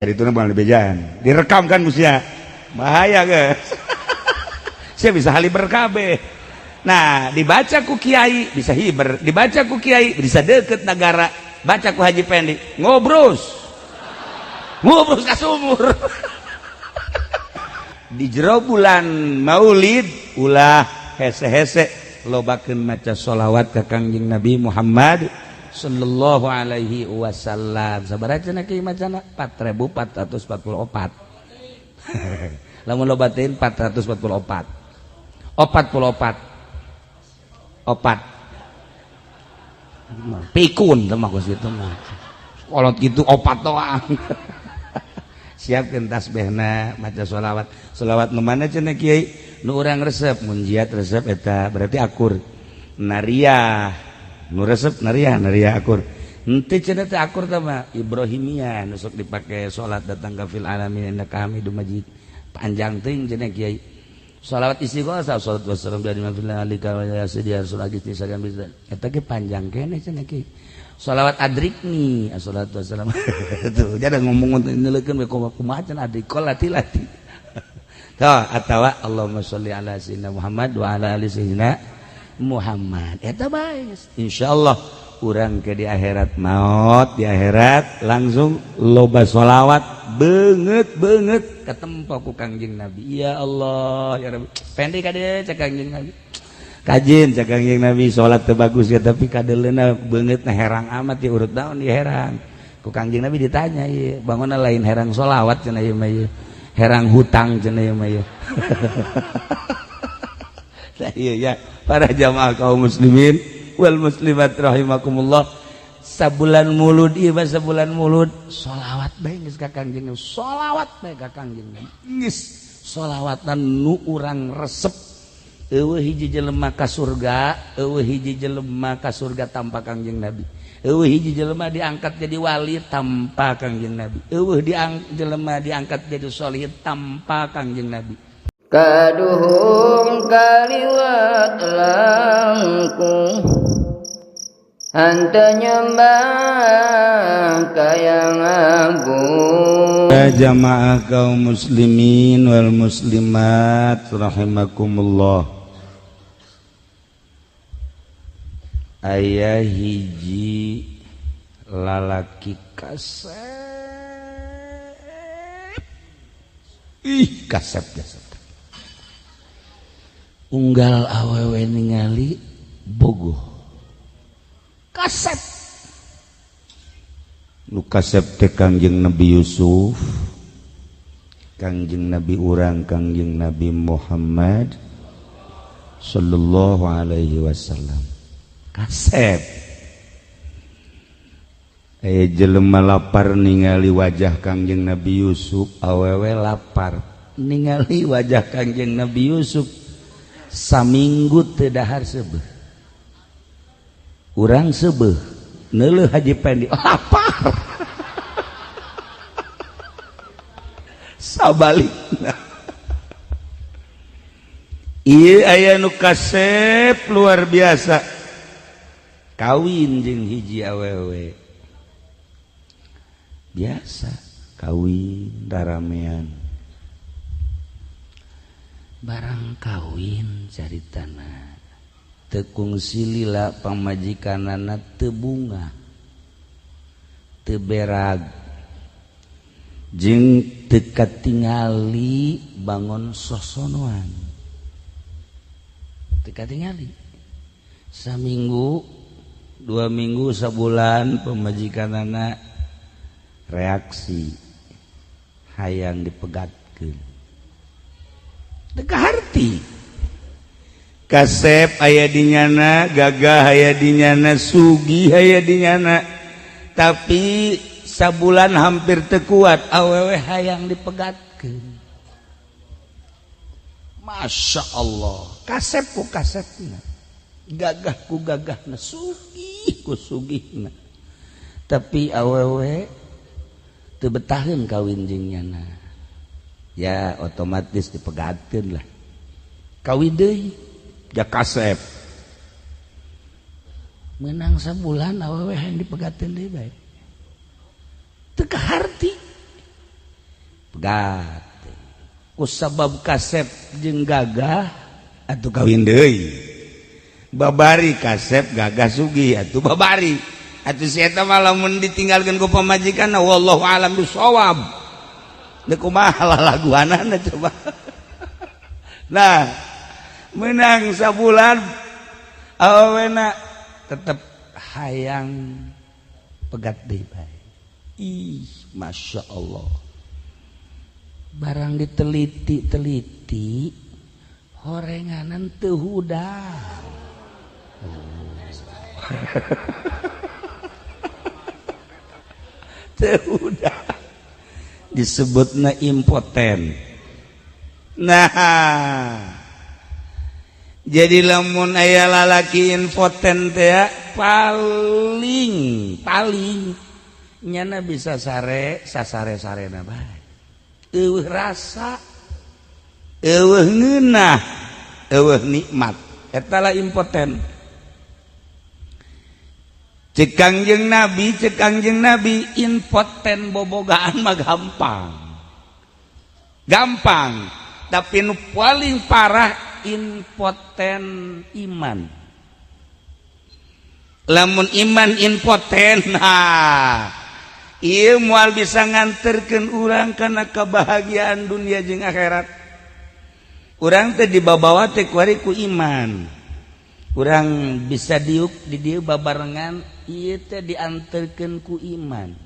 Itu mah bejaan direkam kan musia bahaya guys. Saya bisa haliber kabeh. Nah, dibaca ku kiai bisa hiber, dibaca ku kiai bisa deket negara, baca ku Haji Pendi ngobrus ngobrus ka sumur. Di jero bulan Maulid ulah hese-hese, lobakeun maca sholawat ka Kangjeng Nabi Muhammad sallallahu alaihi wasallam. Sabaraha cenah kieu macana? 4444. Lamun lobatin 444, 44 opat pikun teh mah geus kitu mah kolot gitu opat doang. Siapkeun tasbihna, maca sholawat. Sholawat nu mana cenah kiai nu urang resep? Munjiat resep, eta berarti akur. Nariah nu resep, nariah nariah akur. Henteu cenah teh akur teh mah Ibrahimiyah nu sok dipake salat datang ka fil alamin innaka Hamidum Majid, panjang teuing cenah kiai. Sholawat istighosah, salat wassalam dari mafillah alika wa ya sayyidi rasul agiti sagan bisa, eta ge panjang keneh cenah kiai. Sholawat adrikni assalatu wassalam tuh jadi ngomong nyeleukeun we kumaha cenah adrikol lati-lati tuh, atawa Allahumma sholli ala sayyidina Muhammad wa ala ali sayyidina Muhammad, eta bae. Insyaallah urang ke di akhirat, maut di akhirat langsung loba sholawat beungeut beungeut katempo ku Kangjeng Nabi. Ya Allah ya Rabbi, pendek kade cek Kangjeng Nabi, kajin cek Kangjeng Nabi, salat teu bagus ya tapi kadeleuna beungeut na herang amat ya, urut naon ieu herang. Ku Kangjeng Nabi ditanya, ieu bangunna lain herang sholawat cenah, ieu mah ieu herang hutang cenah ieu mah ieu. Nah, iya ya, para jamaah kaum muslimin wal muslimat rahimakumullah, sabulan mulud ieu mah, sabulan mulud sholawat bae geus ka Kangjeng Nabi, sholawat bae ka Kangjeng Nabi geus, sholawatan nu urang resep. Eueuh hiji jelema ka surga, eueuh hiji jelema ka surga tanpa Kangjeng Nabi, eueuh hiji jelema diangkat jadi wali tanpa Kangjeng Nabi, eueuh jelema diangkat jadi sholih tanpa Kangjeng Nabi. Kaduhung kaliwat langkung henteu nyembah ka Yang Agung. Ya jamaah kaum muslimin wal muslimat rahimakumullah, aya hiji lalaki kasep, ih kasep jasad, unggal awewe ningali bogoh kasep. Nu kasep teh Kangjeng Nabi Yusuf, Kangjeng Nabi urang Kangjeng Nabi Muhammad sallallahu alaihi wasallam kasep. Aya jelema lapar ningali wajah Kangjeng Nabi Yusuf, awewe lapar ningali wajah Kangjeng Nabi Yusuf, saminggu teu dahar seubeuh. Urang seubeuh neuleuh Haji Pendi lapar. Sabalikna ieu aya nu kasep luar biasa, kawin jeung hiji awewe biasa, kawin daramean. Barang kawin caritana teu kungsi lila pamajikanana, teu bunga teu berag jeung teu katingali bangun sosonoan, teu katingali saminggu 2 minggu sabulan pamajikanana reaksi hayang dipegatkeun. Teu harti kasep aya di nyana, gagah aya di nyana, sugih aya di nyana, tapi sabulan hampir teu kuat awewe hayang dipegatkeun. Masya Allah, kasep ku kasepna, gagah ku gagahna, sugih ku sugihna, tapi awewe teu betaheun kawin jeung nyana, ya otomatis dipegatkeun lah. Kawin deui ja kasep, menang sebulan awewe yang dipegatin deui bae teu kaharti. Pegat ku sabab kasep jeung gagah atuh kawin deui. Babari kasep gagah sugih atuh babari. Atuh si eta mah lamun ditinggalkeun ku pamajikan wallahu alam bisawab. Deuk kumaha lalaguanana coba. Nah, menang sabulan awena tetep hayang pegat deui bae. Ih, Masya Allah. Barang diteliti-teliti horenganan teu hudang. Teu hudang. Disebutna impoten. Nah, jadi lamun aya lalaki impoten teh paling paling nyana bisa sare sasare-sarena bae. Eueuh rasa, eueuh ngeunah, eueuh nikmat. Eta lah impoten. Cek Kangjeng Nabi, impoten bobogaan mah gampang. Gampang, tapi nu paling parah impoten iman. Lamun iman impoten, nah ieu moal bisa nganterkeun urang kana kebahagiaan dunia jeung akhirat. Urang teh dibabawa teh kuari ku iman. Urang bisa diuk di dieu babarengan ieu teh dianterkeun ku iman.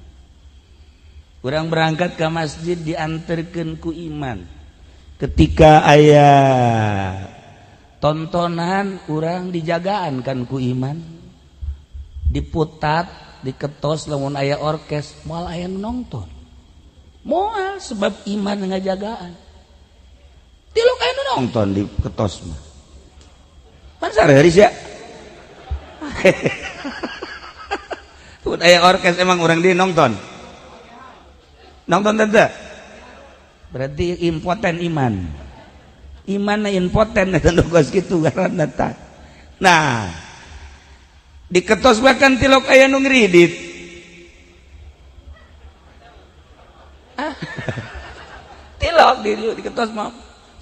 Urang berangkat ke masjid dianterkeun ku iman. Ketika aya tontonan urang dijagaan kan ku iman. Diputat, diketos lamun aya orkes moal aya nu nonton. Moal sebab iman ngajagaan. Tilok aya nu nonton diketos mah. Pan sareuris ya. Tun aya orkes emang urang di nonton. Nonton teu? Berarti impoten iman. Iman impoten eta nu geus kitu ngaranna tah. Nah, diketos bahkan tilok aya nu ngridit. Ah. Tilok di diketos mah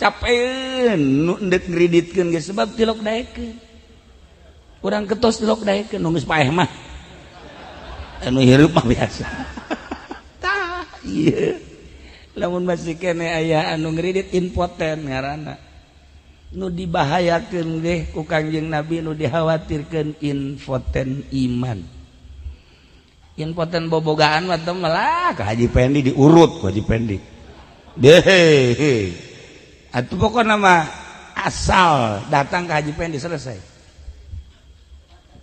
capeun nu endek ngriditkeun ge sebab tilok daekeun. Urang ketos tilok daekeun nu geus paeh mah. Anu hirup mah biasa. Tah, ieu. Lamun masih kene aya anu ngridit impoten ngaranna. Nu dibahayakeun ge ku Kangjeng Nabi nu dikhawatirkeun impoten iman. Impoten bobogaan mah teh malah ka Haji Pendi diurut ku Haji Pendi. Deh. Atuh pokona mah asal datang ke Haji Pendi selesai.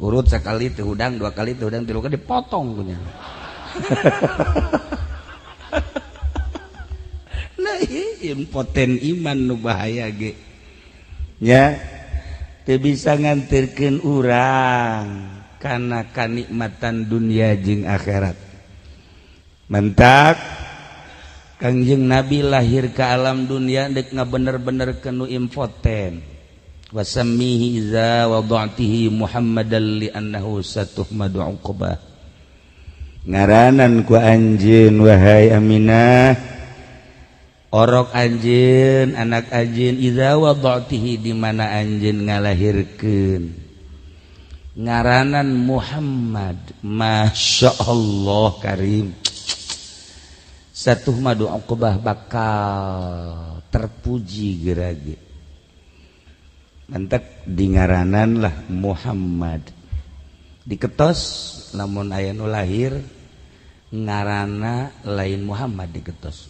Urut sekali teu hudang, dua kali teu hudang, tilu kali dipotong punya. Nah, impoten iman nu bahaya ge. Nya teu bisa nganterkeun urang kana kanikmatan dunia jeung akhirat. Mentak Kangjeng Nabi lahir ke alam dunia dek ngabener-bener kenu impoten. Wasammihi iza wada'tihi Muhammadan li annahu satuhmadu uqbah. Ngaranan ku anjeun wahai Aminah, orok anjeun, anak anjeun, iza wada'tihi di mana anjeun ngalahirkeun. Ngaranan Muhammad, Masya Allah Karim. Satuhmadu uqbah bakal terpuji gerage. Mantak di ngaranan lah Muhammad. Diketos lamun aya nu lahir ngarana lain Muhammad diketos.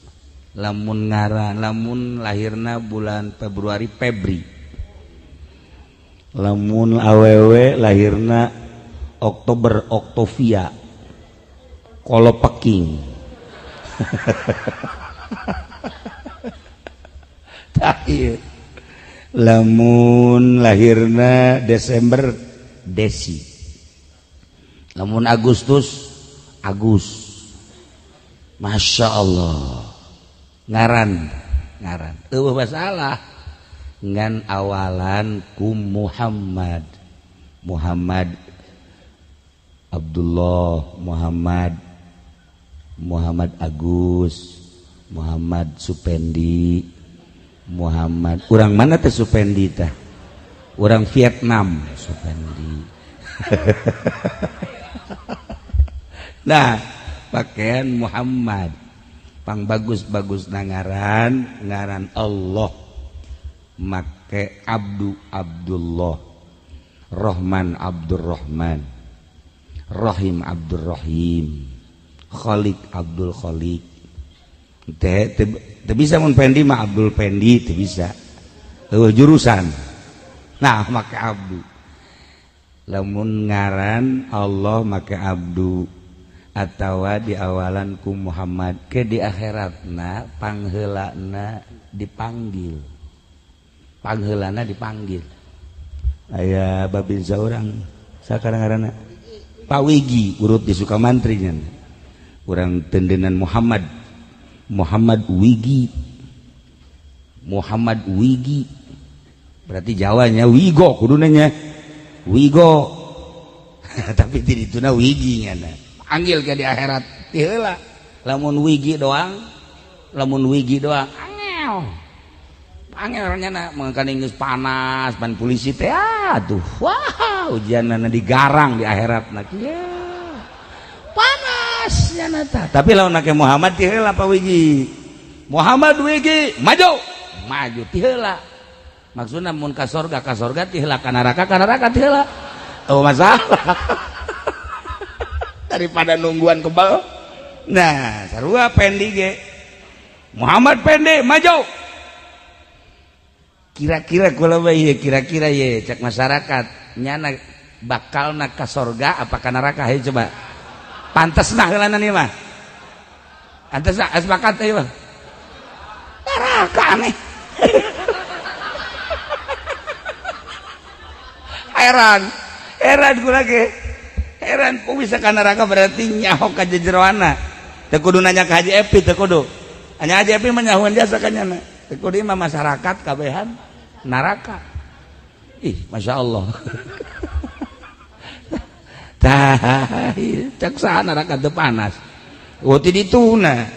Lamun ngaran lamun lahirna bulan Februari Febri. Lamun awewe lahirna Oktober Oktovia. Kolopeking. Tah ieu. Lamun lahirna Desember Desi. Lamun Agustus Agus. Masya Allah. Ngaran, ngaran. Eueuh masalah. Ngan awalan ku Muhammad. Muhammad Abdullah, Muhammad Muhammad Agus, Muhammad Supendi. Muhammad urang mana teh Supendi tah? Urang Vietnam Supendi. Nah, pakaian Muhammad pang bagus-bagus na ngaran, ngaran Allah make Abdu Abdullah, Rahman Abdurrahman, Rahim Abdurrahim, Khalik Abdul Khalik. Teh teu bisa mun Pendi mah Abdul Pendi teu bisa. Eueuh jurusan. Nah, make Abdu. Lamun ngaran Allah make Abdu atawa diawalan ku Muhammad ke di akhiratna pangheulana dipanggil. Pangheulana dipanggil. Aya babinsa urang sakarang ngaranna Pak Wigi urut di Sukamantri nya. Urang tendenan Muhammad, Muhammad Wigi, Muhammad Wigi berarti Jawanya Wigo kuduna nya Wigo. Tapi di dituna Wigi nya panggil ke di akhirat ti heula. Lamun Wigi doang, lamun Wigi doang angel angel nya na mangkaning geus panas pan polisi teh atuh wah ujianna digarang di akhirat na kieu panas nya na tah. Tapi lamun make Muhammad ti heula Pak Wigi, Muhammad Wigi maju maju ti heula. Maksudna mun ka sorga ka sorga ti heula, ka neraka ka neraka ti heula. Oh masalah. Daripada nungguan kebal. Nah sarua Pendi ge Muhammad Pendi maju. Kira-kira kula bae kira-kira ye cek masyarakat nyana bakal na ka sorga apa ka neraka hayu coba. Pantes nah heulana ieu mah. Pantes nah sepakat ieu mah. Neraka aneh. Heran, heran kula ge. Heran kok bisa ka neraka berarti nyaho ka jejeroana. Teu kudu nanya ka Haji Epi teu kudu. Hanya Haji Epi mah nyahoan jasa ka nyana. Teu kudu mah masyarakat kabehan neraka. Ih, Masya Allah. Tah, cek saha neraka teu panas. Oh ti dituna.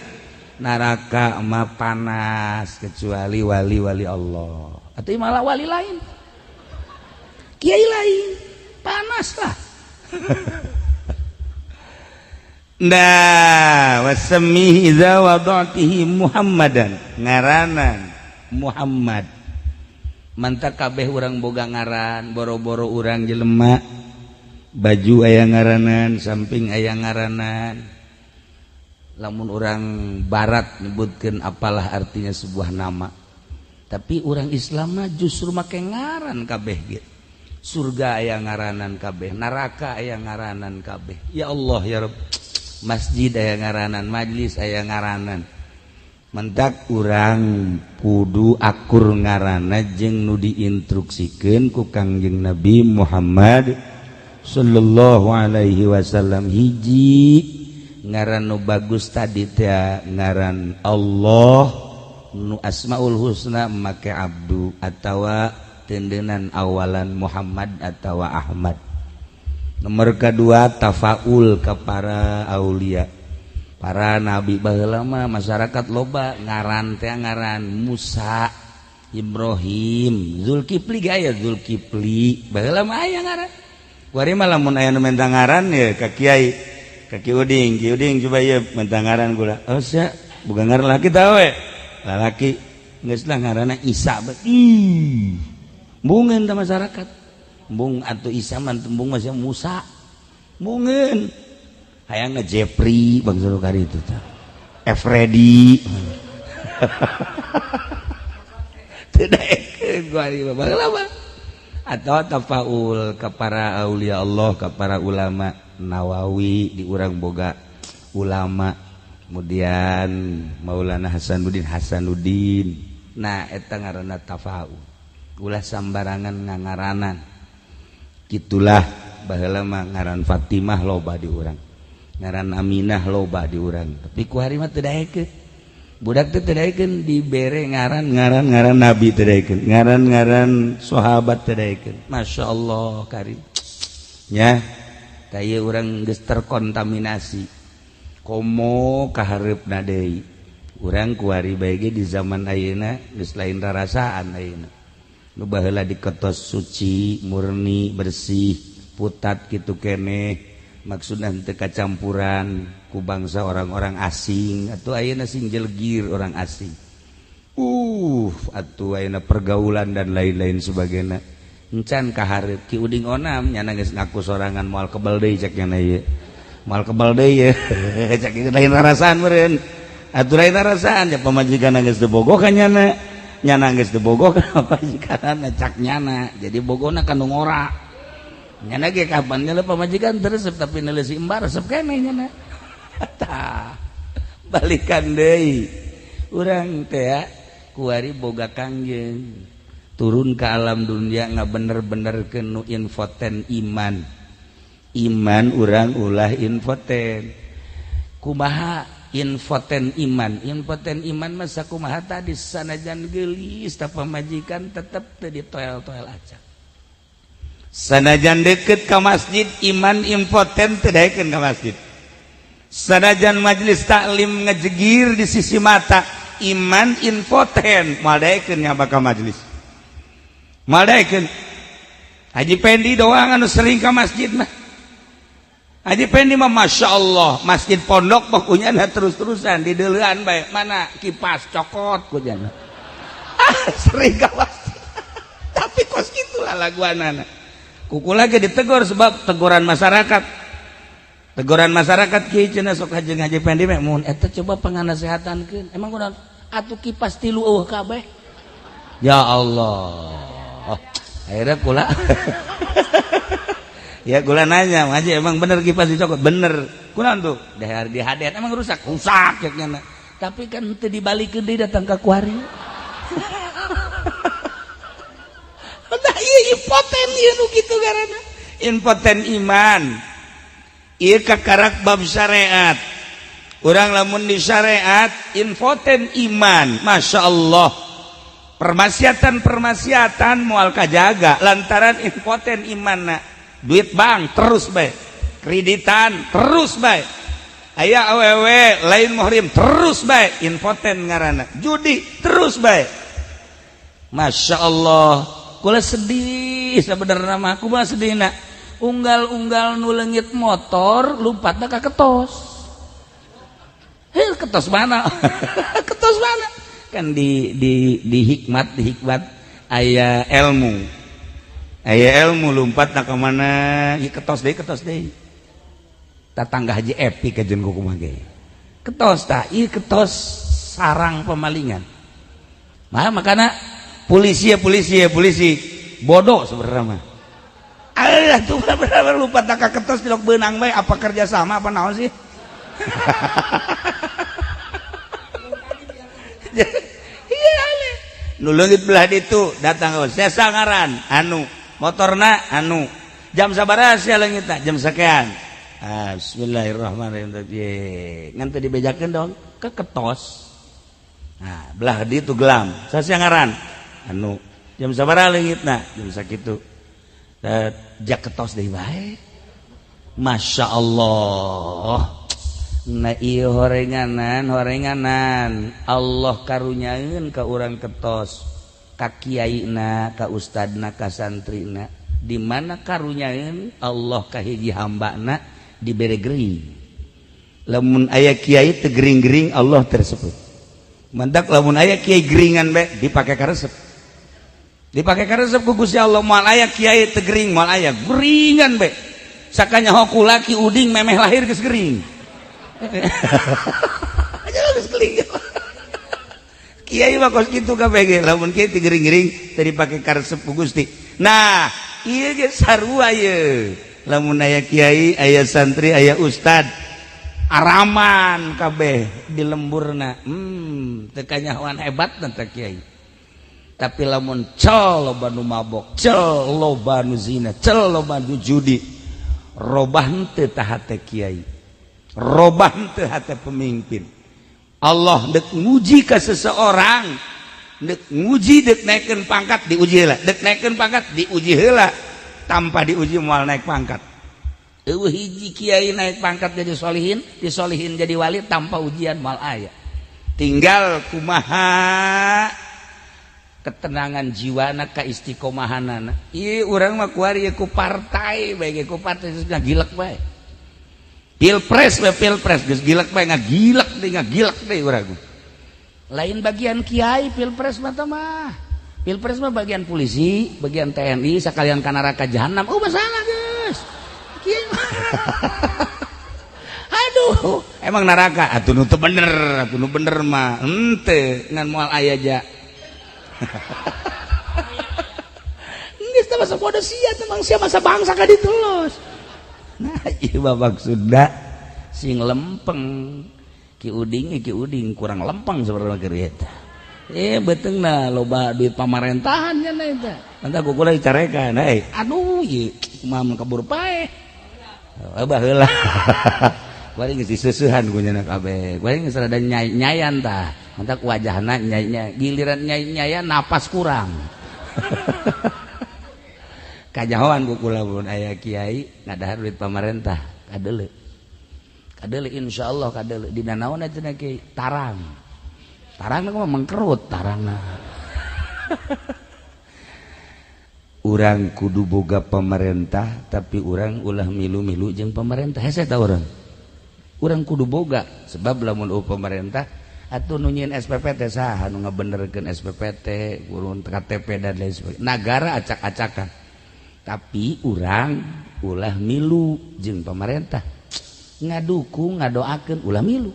Neraka mah panas kecuali wali-wali Allah. Atuh malah wali lain. Kiai lain panas lah. Nah, wasmihi idza wada'tihi Muhammadan, ngaranan Muhammad. Mantap kabeh urang boga ngaran, boro-boro urang jelema. Baju aya ngaranan, samping aya ngaranan. Lamun urang barat nyebutkeun apalah artinya sebuah nama. Tapi urang Islam mah justru make ngaran kabeh ge. Surga aya ngaranan kabeh, neraka aya ngaranan kabeh. Ya Allah ya Rabb. Masjid aya ngaranan, majlis aya ngaranan. Mentak urang kudu akur ngaranna jeung nu diinstruksikeun ku Kangjeng Nabi Muhammad sallallahu alaihi wasallam. Hiji ngaran nu bagus tadi teh ngaran Allah nu Asmaul Husna make Abdu atawa tendenan awalan Muhammad atawa Ahmad. Nomor kedua tafaul ke para aulia, para nabi. Baheula mah masyarakat loba ngaran teh ngaran Musa, Ibrahim, Zulkifli ge aya Zulkifli. Baheula mah aya ngaran. Kuari mah lamun aya nu menta ngaran ya ka kiai, ka Ki Uding, Ki Uding coba ieu menta ngaran kula. Oh sia, boga ngaran lalaki tah we. Lalaki geus lah ngaranna Isa. Ih. Bungeun tah masyarakat. Bung atuh Isa mah tembung masih Musa. Bungeun. Hayangna Jepri bangsa nu kari itu tah. Efredi. Teu daekeun kuari mah baheula mah. Atau tafaul ka para aulia Allah, ka para ulama. Nawawi di urang boga ulama. Kemudian Maulana Hasanuddin Hasanuddin. Nah eta ngaranna tafaul. Ulah sambarangan ngangaranan. Gitulah baheula mah ngaran Fatimah loba di urang, ngaran Aminah loba di urang. Tapi ku hari mah teu daekeun. Budak teh teu daekeun dibere ngaran-ngaran ngaran nabi teu daekeun, ngaran-ngaran sahabat teu daekeun. Masya Allah karim. Nya, tah ieu urang geus terkontaminasi. Komo kahareupna deui. Urang kuari bae ge di zaman ayeuna geus lain rarasaan ayeuna. Nu baheula diketos suci, murni, bersih, putat kitu keneh, maksudna teu kacampuran ku bangsa orang-orang asing atuh ayeuna sing jelgir orang asing. Atuh ayeuna pergaulan dan lain-lain sebagainya. Encan kahareup Ki Uding Onam nyana geus ngaku sorangan moal kebel deui cek nyana ieu. Moal kebel deui ye. Cek ieu lain rarasaan meureun. Atuh lain rarasaan ya pamajikan geus teu bogoh ka nyana. Nyana geus teu bogoh ka pamajikanna cak nyana. Jadi bogona ka nu ngora. Nyana ge kapan nyana pamajikan teu resep tapi neuleuh si embar resep keneh nyana. Tah. Balikan deui. Urang teh kuari boga kangjeng. Turun ke alam dunia nggak bener-bener kenu infoten iman. Iman urang ulah infoten. Kumaha infoten iman? Infoten iman masa kumaha tadi sanajan geulis ta pamajikan tetep teu ditoel-toel aja. Sanajan deket ka masjid iman infoten teu daekeun ka masjid. Sanajan majelis taklim ngejegir di sisi mata iman infoten moal daekeun nyaba ka majelis. Malaikan Haji Pendi doang anu sering ke masjid mah. Haji Pendi mah Masya Allah masjid pondok pokoknya nah terus-terusan di deulean bae mana kipas cokot kunyana. Ah, sering ke masjid. Tapi kos gitulah laguanana. Kuku lagi ditegur sebab teguran masyarakat. Teguran masyarakat kieu cenah sok haji Haji Pendi mah mun eta coba panganasehatankeun. Emang kunaon? Atuh kipas tilu eueuh kabeh. Ya Allah. Oh, akhirnya kula ya kula nanya, Haji emang bener kipas dicokot? Bener. Kunaon tuh? Dahar di hadean emang rusak? Rusak ceknya. Tapi kan teu dibalikeun deui datang ka kuari. Tah ieu impoten ieu nu kitu garana. Impoten iman. Ieu kakarak bab syariat. Urang lamun di syariat impoten iman, Masya Allah. Permaksiatan-permaksiatan moal kajaga lantaran impoten imanna. Duit bank terus bae, kreditan terus bae, aya awewe lain muhrim terus bae, impoten ngaranna, judi terus bae. Masya Allah, kula sedih sebenarnya mah, kumaha sedihna? Unggal-unggal nu leungit motor lumpatna ka ketos. Heh, ketos mana? Ketos mana? Kan di hikmat, di hikmat aya ilmu. Aya ilmu lumpat nak mana? Ieu ketos deui, ketos deui. Tatangga Haji Epi kajen kumaha ge. Ketos tah, ieu ketos sarang pemalingan. Mah makana polisi ya polisi ya polisi bodoh sebenarnya mah. Alah tuh bener-bener lumpat nak ketos tilok beunang bae apa kerja sama apa naon sih? Iya aneh. Nu leungit belah ditu datang ke saya ngaran anu motorna anu jam sabaraha sia leungitna jam sekian. Ah, bismillahirrahmanirrahim. Ngan teu dibejakeun dong ke ketos. Nah, belah ditu gelam. Sia ngaran anu jam sabaraha leungitna jam sakitu. Jak ketos deui bae. Masya Allah. Nah ieu horenganan horenganan Allah karunyaeun ka urang ketos ka kiaina ka ustadna ka santrina di mana karunyaeun Allah ka hiji hambana dibere gering. Lamun aya kiai teu gering-gering Allah tersebut. Mantak lamun aya kiai geringan bae dipake karesep. Dipake karesep ku Gusti Allah moal aya kiai teu gering moal aya geringan bae. Sakanya hoku laki uding memeh lahir geus gering. Kiai mah kos kitu kabeh lamun kiai teu gering-gering teu dipake karesep ku Gusti. Nah, ieu ge sarua ieu. Lamun aya kiai, aya santri, aya ustad, araman kabeh di lemburna. Teu kanyahoan hebatna teh kiai. Tapi lamun cel loba nu mabok, cel loba nu zina, cel loba nu judi, robah henteu tah hate kiai. Robah teu hate pemimpin. Allah dek nguji ke seseorang, dek nguji dek naikkeun pangkat diuji heula, dek naikkeun pangkat diuji heula, tanpa diuji moal naik pangkat. Eueuh hiji kiai naik pangkat jadi solihin, disolihin jadi wali tanpa ujian moal aya. Tinggal kumaha ketenangan jiwana, kaistiqomahanana. Ieu urang mah kuari ku partai bae, ku partai geus ngagilek bae. Pilpres bae, pilpres geus gilek bae, ngagilek deui, ngagilek deui urang. Lain bagian kiai pilpres mah teh mah. Pilpres mah bagian polisi, bagian TNI, sekalian ka neraka jahanam. Oh, masalah geus. Kiai mah. Aduh, emang neraka atuh nu teu bener, atuh nu bener mah henteu ngan moal aya ja. Geus teh masa bodoh sia teh, mang sia masa bangsa ka ditu los. Nah, ieu mah maksudna sing lempeng. Ki Uding, Ki Uding kurang lempeng sebenarnya keur eta. Beuteungna loba duit pamarentahan nya eta. Mantap ku kula dicarekan, hei. Aduh, ieu kumaha mun kabur paeh. Baheula. Kuari geus diseusehan ku nya kabeh. Kuari geus rada nyayan tah. Mantak wajahna nyai, giliran nyai-nyayan napas kurang. Kajahoan ku kula mun aya kiai ngadahar duit pamarentah, kadeuleu. Kadeuleu insyaallah kadeuleu. Dina naon cenah kiai? Tarang. Tarangna mah mengkerut tarangna. Urang kudu boga pemerintah, tapi urang ulah milu-milu jeung pemerintah. Hese ta urang. Urang kudu boga sebab lamun pemerintah atuh nu nyieun SPPT saha nu ngabenerkeun SPPT, urun KTP dan lain sebagainya. Nagara acak-acakan. Tapi urang ulah milu jeung pemerintah. Ngadukung, ngadoakeun ulah milu.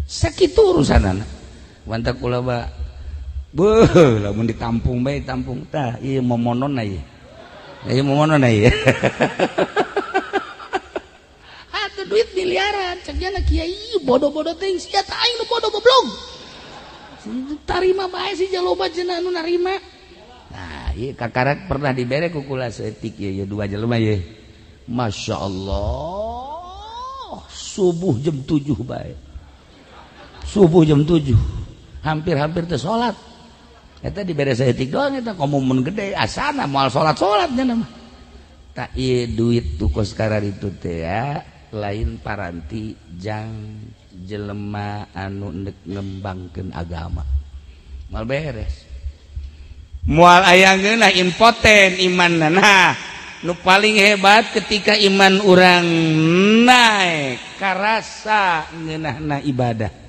Sakitu urusanana. Wantak ulah ba beuh lamun ditampung bae tampung tah ieu momononna ieu. Ieu momononna ieu. Atuh duit miliaran cek nya kiai bodoh-bodoh teuing sia tah aing nu bodoh goblok. Tarima bae si jaloba cenah anu narima. Nah, ieu kakarak pernah dibere ku kula saeutik ieu dua jelema ieu. Masya Allah, subuh jam 7 bae. Subuh jam 7. Hampir-hampir teh salat. Eta dibere saeutik doang eta komo mun gede asana moal salat-salat nya mah. Tak ieu duit tu kos kararitu teh ya lain paranti jang jelema anu ndek ngembangkeun agama. Moal beres. Moal aya ngeunah impoten imanna. Nah, nu paling hebat ketika iman urang naik karasa ngeunahna ibadah.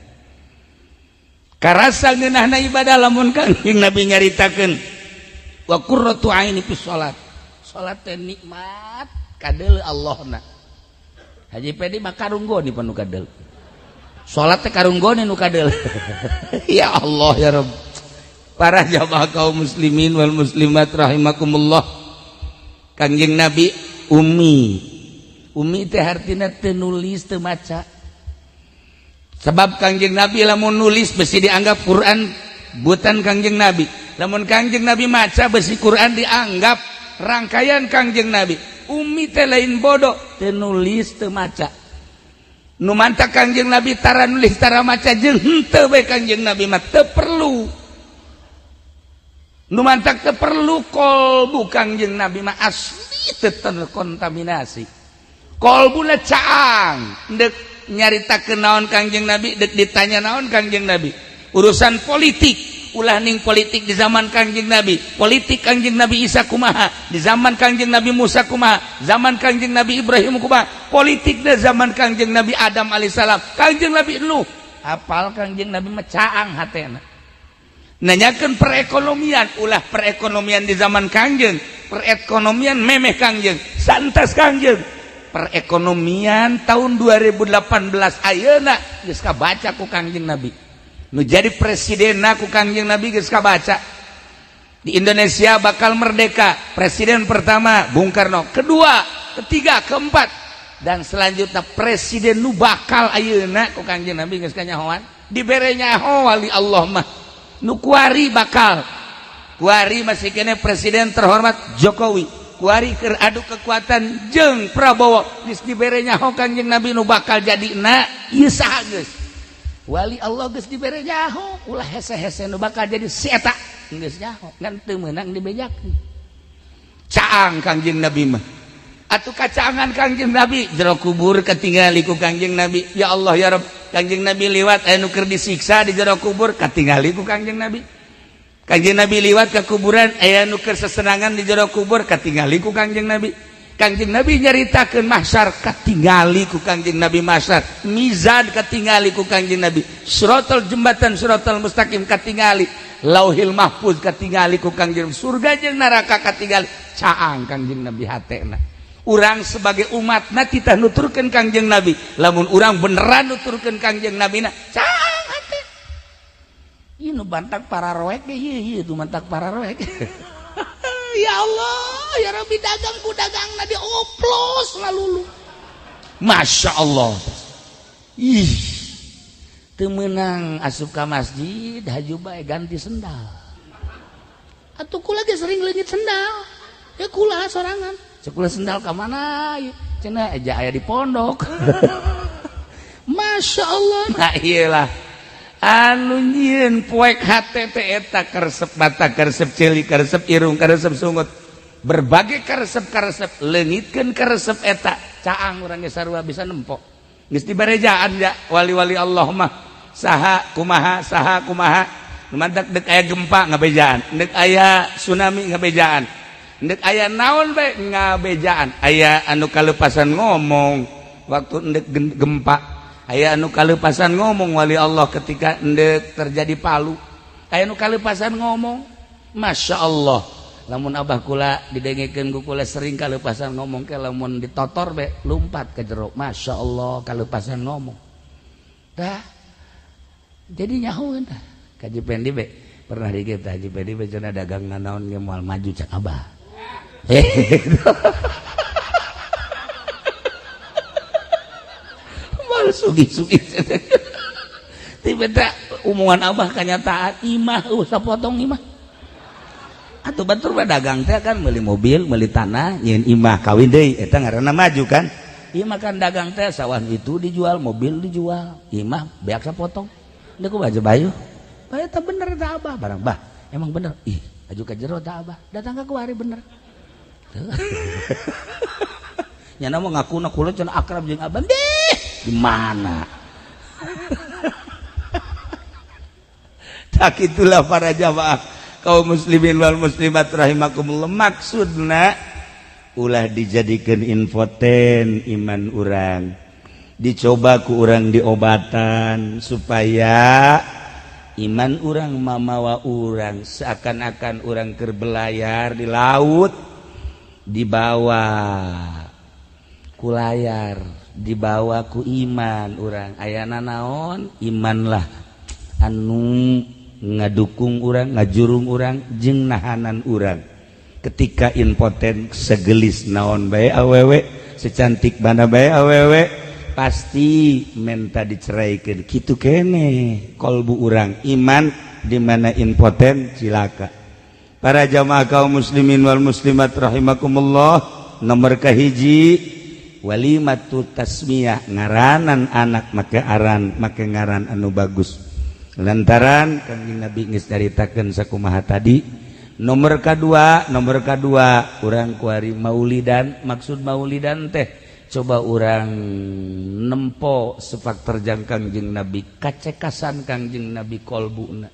Karasa ngeunahna ibadah lamun Kangjeng Nabi nyaritakeun wa qurratu aini fi salat. Salat teh nikmat kadeuleu Allahna. Haji Pedi mah karunggoni panu kadeuleu. Salat teh karunggoni nu kadeuleu. Ya Allah ya Rabb. Para jamaah kaum muslimin wal muslimat rahimakumullah. Kangjeng Nabi ummi. Ummi teh hartina teu nulis teu maca. Sebab Kangjeng Nabi lamun nulis besi dianggap Quran buatan Kangjeng Nabi. Lamun Kangjeng Nabi maca besi Quran dianggap rangkaian Kangjeng Nabi. Ummi teh lain bodoh, teu nulis teu maca. Nu mantak Kangjeng Nabi tara nulis tara maca jeung henteu bae Kangjeng Nabi mah teu perlu. Nu mantak teu perlu kolbu Kangjeng Nabi mah asli teu terkontaminasi. Kolbuna caang deuk nyaritakeun naon Kangjeng Nabi, dek ditanya naon Kangjeng Nabi. Urusan politik, ulah ning politik di zaman Kangjeng Nabi, politik Kangjeng Nabi Isa kumaha, di zaman Kangjeng Nabi Musa kumaha, zaman Kangjeng Nabi Ibrahim kumaha, politik di zaman Kangjeng Nabi Adam alaihissalam, Kangjeng Nabi Nuh. Apal Kangjeng Nabi mah caang hatena. Nanyakeun perekonomian, ulah perekonomian di zaman Kangjeng, perekonomian memeh Kangjeng, santas Kangjeng. Perekonomian tahun 2018 ayeuna geus kabaca ku Kangjeng Nabi. Nu jadi presidenna ku Kangjeng Nabi geus kabaca. Di Indonesia bakal merdeka. Presiden pertama Bung Karno, kedua, ketiga, keempat, dan selanjutnya presiden nu bakal ayeuna ku Kangjeng Nabi geus kanyahoan. Dibere nyaho wali Allah mah. Nu kuari bakal. Kuari masih kene presiden terhormat Jokowi. Kuari keur adu kekuatan jeung Prabowo geus dibere nyaho Kangjeng Nabi nu bakal jadi na ieu saha geus. Wali Allah geus dibere nyaho, ulah hese-hese nu bakal jadi si eta geus nyaho ngan teu meunang dibejakeun. Caang Kangjeng Nabi mah. Atuh kacaangan Kangjeng Nabi jero kubur katingali ku Kangjeng Nabi. Ya Allah ya Rabb, Kangjeng Nabi liwat aya nu keur disiksa di jero kubur, katingali ku Kangjeng Nabi. Kangjeng Nabi liwat ke kuburan, aya nu keur sesenangan di jero kubur, katingali ku Kangjeng Nabi. Kangjeng Nabi nyaritakeun mahsyar, katingali ku Kangjeng Nabi mahsyar. Mizan katingali ku Kangjeng Nabi. Siratal jembatan siratal mustaqim katingali. Lauhil Mahfuz katingali ku Kangjeng, surga jeung neraka katingali. Caang Kangjeng Nabi hatena. Urang sebagai umatna kita nuturkeun Kangjeng Nabi. Lamun urang beneran nuturkeun Kangjeng Nabi na, caang hate. Ieu nu bantak para roek ge ieu ieu nu mantak para roek. Ya Allah, ya Rabbi, dagang ku dagangna dioplos lalulu. Masya Allah. Ih, teu meunang asup ka masjid haju bae ganti sendal. Atuh kula ge sering leungit sendal. Ya kula sorangan. Cek kula sendal ka mana ieu? Cenah eja aya di pondok. Masya Allah. Nah iyalah. Anu nyieun poek hate teh eta karesep mata, karesep ceuli, karesep irung, karesep sungut, berbagai karesep-karesep, leungitkeun karesep eta, caang urang ge sarua bisa nempo. Geus dibarejaan ja wali-wali Allah mah saha kumaha, saha kumaha. Nu mantak dek aya gempa ngabejaan, dek aya tsunami ngabejaan, dek aya naon bae ngabejaan. Aya anu kalepasan ngomong waktu ndek gempa, aya anu kalepasan ngomong wali Allah ketika ndek terjadi palu, aya anu kalepasan ngomong. Masya Allah, lamun abah kula didengekeun ku kula sering kalepasan ngomong ke, lamun ditotor be lumpat ke jero. Masya Allah, kalepasan ngomong dah jadi nyahoeun dah. Kaji Pendi be pernah dikit, Haji Pendi be cenah dagang nanaon ge moal maju cak abah. Mal sugi-sugi tiba omongan abah kenyataan, imah sapotong imah atau batur mah dagang teh kan beli mobil, beli tanah, nyieun imah, kawin deui, eta ngaranna maju kan. Imah kan dagang teh sawah itu dijual, mobil dijual, imah beak sapotong. Deuk ku baju bayu. Bae eta bener eta abah barang bah. Emang bener. Ih, aju ka jero ta abah. Datang ka kuari bener. Nyana mah ngakuna kula cenah akrab jeung abah. Deh, di mana? Tak itulah para jamaah kaum muslimin wal muslimat rahimakumullah, maksudna ulah dijadikan infoten iman urang, dicoba ku urang diobatan supaya iman urang mamawa urang seakan-akan urang keur belayar di laut, dibawa ku layar, dibawa ku iman urang. Ayana naon iman lah anu ngadukung urang, ngajurung urang jeung nahanan urang ketika impoten. Segelis naon bae awewe, secantik mana bae awewe, pasti menta diceraikan. Kitu kene kolbu urang, iman di mana impoten cilaka. Para jamaah kaum muslimin wal muslimat rahimakumullah, nomor kahiji walimatu tasmiyah, ngaranan anak make aran, make ngaran anu bagus lantaran Kangjeng Nabi geus nyaritakeun sakumaha tadi. Nomor kedua, nomor kedua urang kuari maulidan. Maksud maulidan teh coba urang nempo sepak terjang Kangjeng Nabi, kacekasan Kangjeng Nabi kolbuna.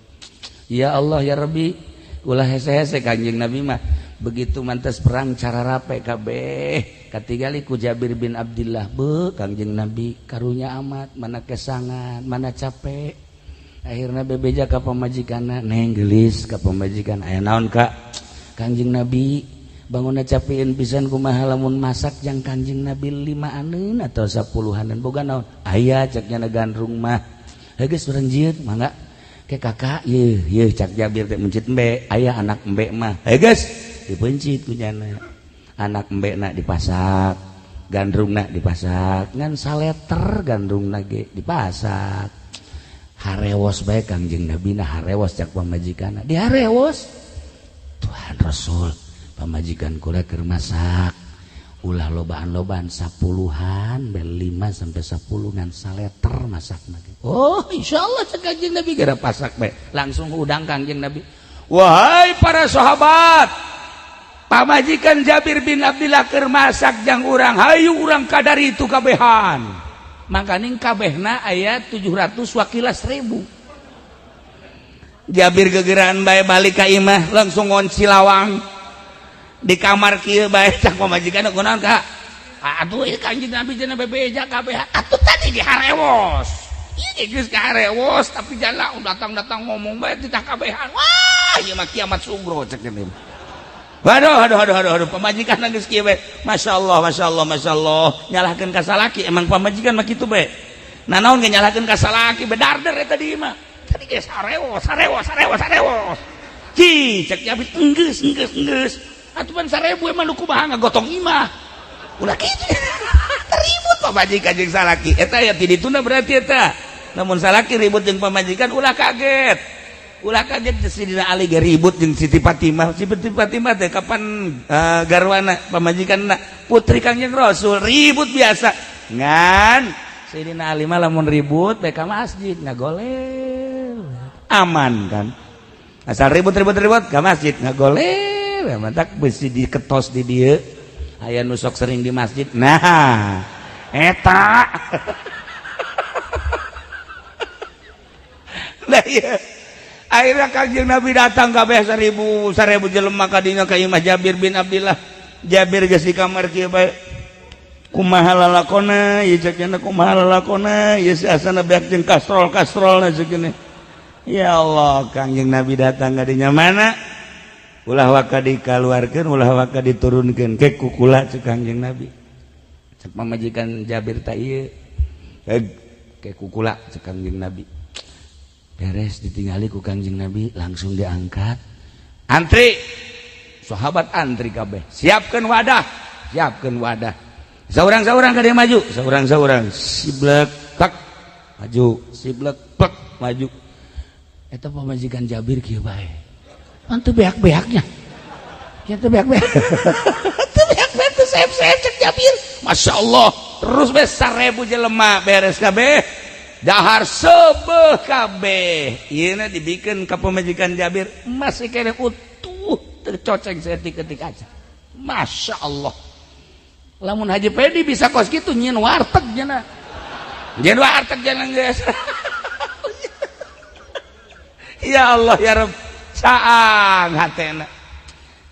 Ya Allah ya Rabbi, ulah hese-hese Kangjeng Nabi mah begitu mantas perang cara rape kabeh. Katingali ku Jabir bin Abdillah, be Kangjeng Nabi karunya amat, mana kesangan mana capek. Akhirnya bebeja ka pamajikanna, neng gelis ka pamajikan, aya naon kak? Kangjeng Nabi bangunna capeun pisan, kumaha lamun masak jang Kangjeng Nabi 5-aneun atau 10-aneun, boga naon? Aya cek nya gandrung mah. Heuh geus urang jieun mangga ke kakak. Yeuh yeuh cak Jabir teh mencit embe, aya anak embe mah. Heuh geus dipencit ku nyana anak embe na dipasak, gandrungna dipasak, ngan saleter gandrungna ge dipasak. Harewos bae Kangjeng Nabi na, harewos cak pamajikanna, diharewos. Tuhan Rasul, pamajikan kula keur masak ulah lobaan-lobaan, 10-an bel 5 sampai 10 ngan saleter masakna. Oh insyaallah cak Kangjeng Nabi, gara pasak bae langsung udang Kangjeng Nabi. Wahai para sahabat, pamajikan Jabir bin Abdillah keur masak jang urang, hayu urang kadar itu kabehan. Makaning kabehna aya 700 wakila 1000. Jabir gegeran bae balik ka imah langsung ngonci lawang. Di kamar kieu bae cak pamajikan kunaon ka? Atuh ieu Kanjeng Nabi cenah bebeja kabeh. Atuh tadi diharewos. Ieu geus kaharewos tapi jala datang-datang ngomong bae titah kabehan. Wah, ieu mah kiamat sugro cek teh. Waduh, aduh, aduh, aduh, aduh, pamajikan geus kieu bae. Masyaallah, masyaallah, masyaallah. Nyalahkeun ka salaki, emang pamajikan mah kitu bae. Nah, naon ge nyalahkeun ka salaki, bedarder eta di imah. Tadi geus harewos, harewos, harewos, harewos. Ci, cek Jabir enggeus, enggeus, enggeus. Atuh pan 1000 emang nu kumaha ngagotong imah. Ulah kitu. Ribut pamajikan jeung salaki. Eta ya ti dituna berarti eta. Namun salaki ribut jeung pamajikan ulah kaget. Ulah kaget Sidina Ali ge ribut jeung Siti Fatimah. Siti Fatimah teh kapan garwana pamajikanna putri Kangjeng Rasul ribut biasa. Ngan Sidina Ali mah lamun ribut bae ka masjid ngagoleh. Aman kan? Asal ribut-ribut-ribut ka masjid ngagoleh. Mantak besi diketos di dieu. Aya nu sok sering di masjid. Nah, eta. Nah, iya. Akhirnya Kangjeng Nabi datang kabeh 1000 jelema kadinya ka imah Jabir bin Abdillah. Jabir geus di kamar kieu bae. Kumaha lalakona ieu cek nya kumaha lalakona ieu si asana beak jeung kastrol-kastrolna cek nya. Ya Allah, Kangjeng Nabi datang kadinya mana? Ulah waka dikaluarkeun, ulah waka diturunkeun ke kukula cek Kangjeng Nabi. Cek pamajikan Jabir ta ieu. Ke kukula cek Kangjeng Nabi. Beres ditinggali ku Kangjeng Nabi langsung diangkat. Antri. Sahabat antri kabeh. Siapkeun wadah, siapkeun wadah. Saurang-saurang ka dieu maju, saurang-saurang siblek tak maju, siblek pek maju. Eta pamajikan Jabir kieu bae. Pan teu beak-beaknya. Kieu teu beak-beak. Teu beak-beak teu seep-seep cek Jabir. Masya Allah, terus beres 1000 jelema beres kabeh. Dahar sebeh kabeh. Ieu na dibikeun ka pamajikan Jabir masih keneh utuh tercoceng seetik-etik aja. Masya Allah. Lamun Haji Pedi bisa kos kitu nyieun warteg cenah. Nyieun warteg cenah geus. Ya Allah ya Rabb, caang hatena.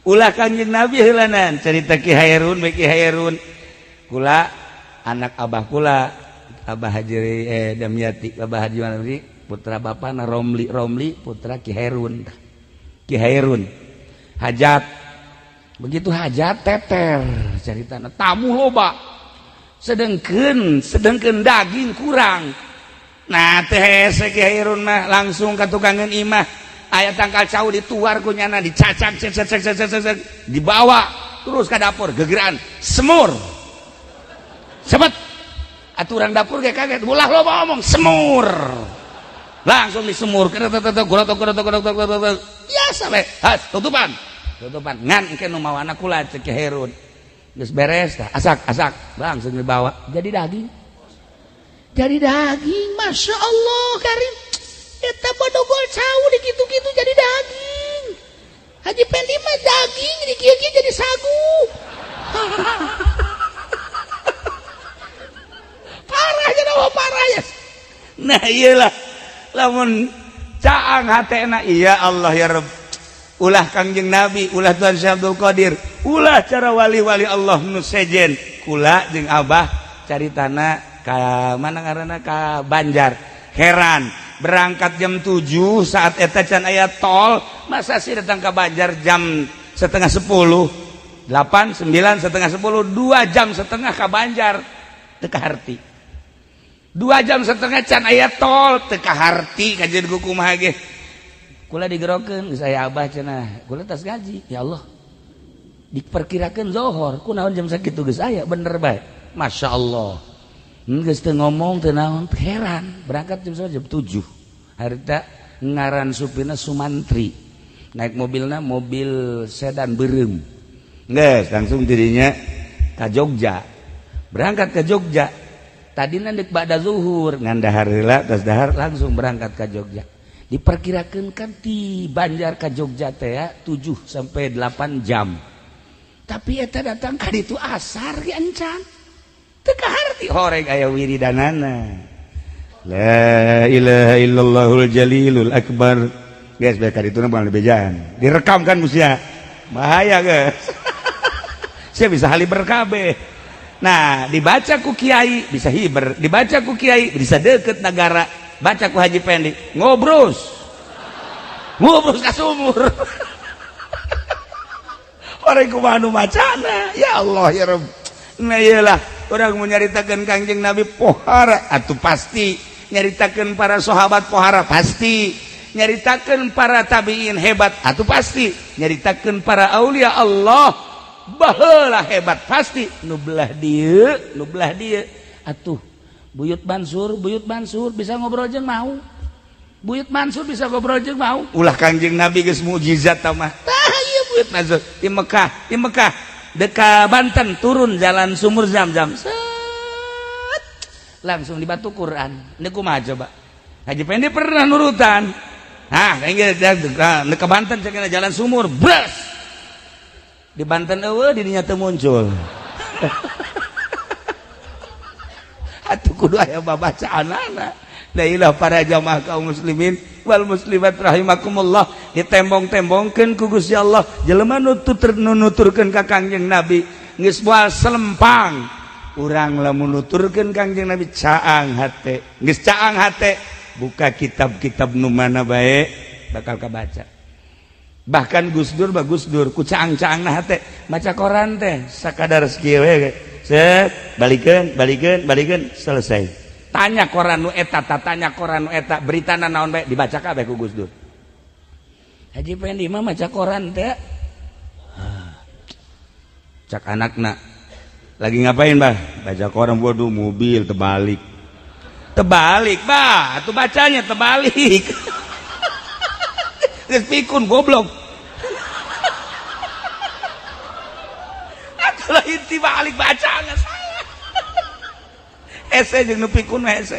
Ulah Kangjeng Nabi heulanan cerita Ki Hairun bae Ki Hairun. Kula anak abah kula Abah Haji Damyati, Abah Haji Manuri, putra bapana Romli, Romli putra Ki Hairun. Ki Hairun hajat. Begitu hajat teter ceritana tamu loba. Sedengkeun daging kurang. Nah teh hese Ki Hairun mah langsung ka tukangeun imah. Aya tangkal cau dituar ku nyana dicacak cek cek cek cek cek dibawa terus ka dapur gegeran semur. Cepet aturan dapur kayak kaget ulah loba ngomong semur langsung disemur biasa we has tutupan tutupan ngan engke nu mawana kula cek Ki Hairun geus beres tah asak asak langsung dibawa jadi daging Masya Allah karim eta bodogol cau dikitu-kitu jadi daging Haji Pendi mah daging dikieu-kieu jadi sagu. Parah jadi parah ya. Nah iyalah lamun caang hatena iya Allah ya Rabb. Ulah Kangjeng Nabi, ulah Tuhan Syekh Abdul Qadir, ulah cara wali-wali Allah nu sejen. Kula jeung Abah cari tanah ka mana ngaranna ka Banjar. Heran, berangkat jam 7 saat eta can aya tol, masa sih datang ke Banjar jam 9:30, 8, 9, 9:30, 2 jam setengah ka Banjar. Teu kaharti. 2 jam setengah can aya tol teu kaharti kajian ku kumaha ge. Kula digerokeun geus aya abah cenah, kula tas gaji. Ya Allah. Diperkirakeun zohor, kunaon jam sakitu geus aya bener bae. Masya Allah. Geus teu ngomong teu naon, heran. Berangkat jam 7. Harita ngaran supirna Sumantri. Naik mobilna mobil sedan beureum. Geus langsung dirinya ka Jogja. Berangkat ke Jogja. Tadina deuk ba'da zuhur, ngan dahar heula, tas dahar langsung berangkat ke Jogja. Diperkirakan kan di Banjar ke Jogja teh ya 7 sampai 8 jam. Tapi eta datang ka ditu asar ge encan. Teu kaharti horeng aya wiridanana. La ilaha illallahul jalilul akbar. Guys, bae ka ditu mah bejaan. Direkam kan musia. Bahaya guys. Saya bisa haliber kabeh. Nah, dibaca ku kiai bisa hiber, dibaca ku kiai bisa deket negara, baca ku Haji Pendi ngobrus. Ngobrus ka sumur. Orang kumaha nu macana? Ya Allah ya Rabb. Nah iyalah, orang mau nyaritakeun Kangjeng Nabi pohara atuh pasti, nyaritakeun para sahabat pohara pasti, nyaritakeun para tabiin hebat atuh pasti, nyaritakeun para aulia Allah baheula hebat pasti. Nu belah dieu, nu belah dieu atuh Buyut Mansur bisa ngobrol jeung mau. Buyut Mansur bisa ngobrol jeung mau. Ulah Kangjeng Nabi geus mukjizat tah mah. Tah ieu Buyut Mansur di Mekah, di Mekah deka Banten turun jalan sumur Zam-Zam. Set. Langsung di batu Quran. Ini kumaha coba? Haji Pendi pernah nurutan. Hah, deka Banten cenah jalan sumur, bres. Di Banten eueuh di dinya teu muncul. Atuh kudu aya babacaanana. Dailah para jamaah kaum muslimin wal muslimat rahimakumullah, ditembong-tembongkeun ku Gusti Allah jelema nu nuturkeun ka Kangjeng Nabi geus moal selempang. Urang lamun nuturkeun Kangjeng Nabi caang hate, geus caang hate, buka kitab-kitab nu mana bae bakal kabaca. Bahkan Gus Dur bah Gus Dur ku caang-caangna hate maca koran teh sakadar sakieu we, set balikeun balikeun balikeun selesai. Tanya koran nu eta, tanya koran nu eta, beritana naon bae dibaca kabeh ku Gus Dur. Haji Pendi mah maca koran teh. Cak anakna lagi ngapain bah? Baca koran, waduh mobil terbalik. Terbalik bah, atuh bacanya terbalik. Geus pikun goblok. Atuh lain tibalik bacana salah. Hese jeung nu pikun mah hese.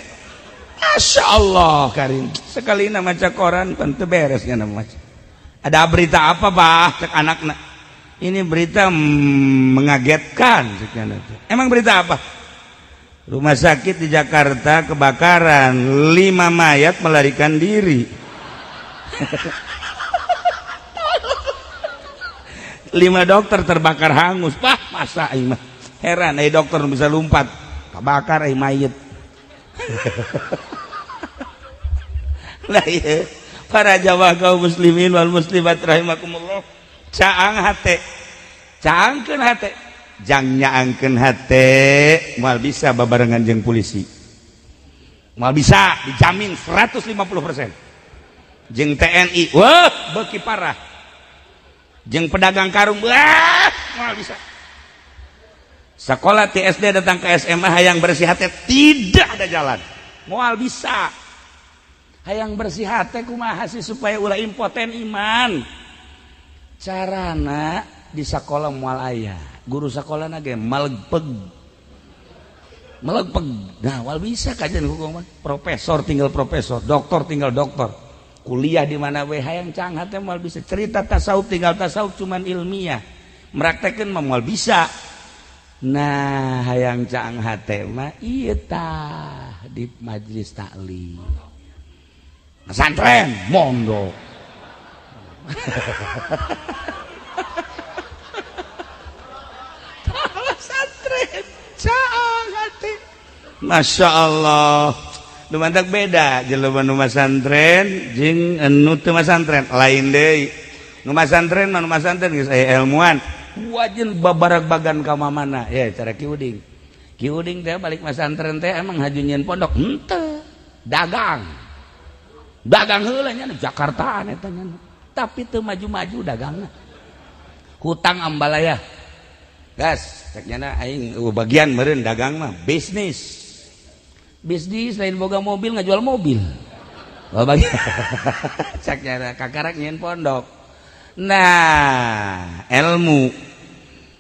Masya Allah karim. Sekali na maca koran pan teu beres nya maca. Ada berita apa bah cek anakna? Ini berita mengagetkan cek anakna. Emang berita apa? Rumah sakit di Jakarta kebakaran, 5 mayat melarikan diri. 5 dokter terbakar hangus. Wah, masa aing mah. Heran ai dokter bisa lompat. Bakar ai mayit. Lah ieu para jamaah kaum muslimin wal muslimat rahimakumullah, caang hate, caangkeun hate, jang nyaangkeun hate moal bisa babarengan jeung polisi. Moal bisa, dijamin 150%. Jeung TNI, wah beuki parah. Jeung pedagang karung, wah moal bisa. Sekolah TSD datang ke SMA hayang bersih hati tidak ada jalan. Moal bisa. Hayang bersih hati kumaha sih supaya ulah impoten iman. Carana di sekolah moal aya. Guru sekolahna ge malegpeg. Malegpeg. Nah, moal bisa kajian hukum mah. Profesor tinggal profesor, doktor tinggal doktor. Kuliah di mana we hayang cang hate moal bisa. Cerita tasawuf tinggal tasawuf cuman ilmiah. Meraktekeun mah moal bisa. Nah, hayang caang hate mah ieu tah di majelis taklim. Pesantren mondok. Pesantren caang hate. Masya Allah. Nu mantak beda jelema nu masantren jeung nu teu masantren lain deui. Nu masantren mah nu masantren geus aya ilmuan. Wajin babarak bagan ka mana ya cara Ki Uding. Ki Uding teh balik masantren teh emang haju nyieun pondok henteu, dagang. Dagang heula nya Jakartaan eta nya. Tapi teu maju-maju dagangna. Hutang ambalaya. Gas, cek nyana aing bagian meureun dagang mah bisnis. Bisnis lain boga mobil ngajual mobil. Bagian cek nyana kakarak nyieun pondok. Nah, ilmu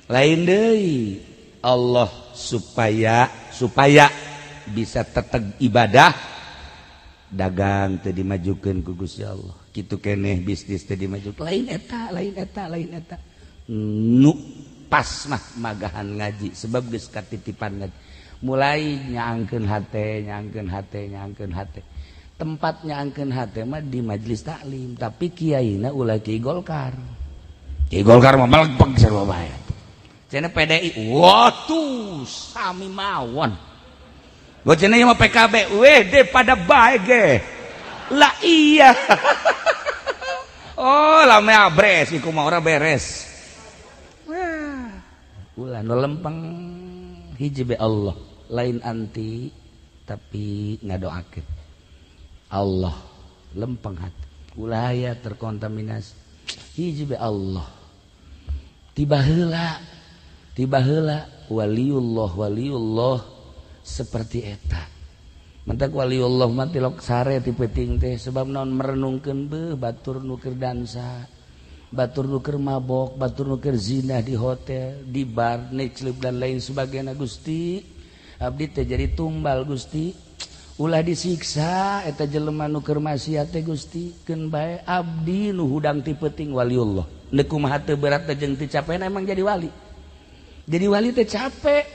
lain deui Allah supaya bisa teteg ibadah dagang teu dimajukeun ku Gusti Allah. Kitu keneh bisnis teu dimajukeun. Lain eta, lain eta, lain eta. Nu pas mah magahan ngaji sebab geus katitipan ngaji. Mulai nyaangkeun hate, nyaangkeun hate, nyaangkeun hate. Tempat nyaangkeun hate mah di majelis taklim, tapi kiaina ulah kiai Golkar. Kiai Golkar mah melepeg sarua bae. Cenah PDI, waduh sami mawon. Gua cenah ieu mah PKB, weh deh pada bae ge. Lah iya. Oh, lame abres iku mah ora beres. Wah, ulah nu lempeng hiji be Allah, lain anti tapi ngadoakeun. Allah lempeng hati. Ulah aya terkontaminasi. Hiji be Allah. Tiba heula, tiba heula waliullah, waliullah seperti eta. Mentak waliullah mah tilok sare ti peuting teh sebab naon merenungkeun beuh batur nu keur dansa, batur nu keur mabok, batur nu keur zina di hotel, di bar, nightclub dan lain sebagainya. Gusti, abdi teh jadi tumbal Gusti. Ulah disiksa eta jelema nu keur maksiat teh Gusti, keun bae abdi nu hudang ti peuting waliullah. Neuk kumaha teu berat teh jeung teu capena emang jadi wali. Jadi wali teh capek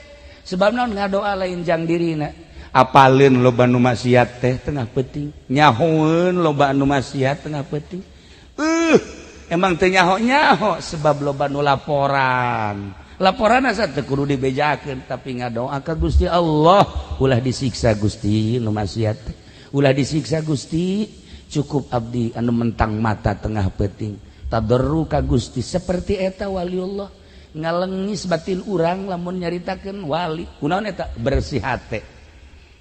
sebab naon ngadoa lain jang dirina. Apaleun loba nu maksiat teh tengah peuting, nyahoeun loba nu maksiat tengah peuting. Emang teu nyaho-nyaho sebab loba nu laporan. Laporan asa teu kudu dibejakeun tapi ngadoa ka Gusti Allah, ulah disiksa Gusti nu maksiat teh. Ulah disiksa Gusti, cukup abdi anu mentang mata tengah peuting. Tadarru ka Gusti seperti eta waliullah. Ngalengis batin urang lamun nyaritakeun wali. Kunaon eta bersih hate.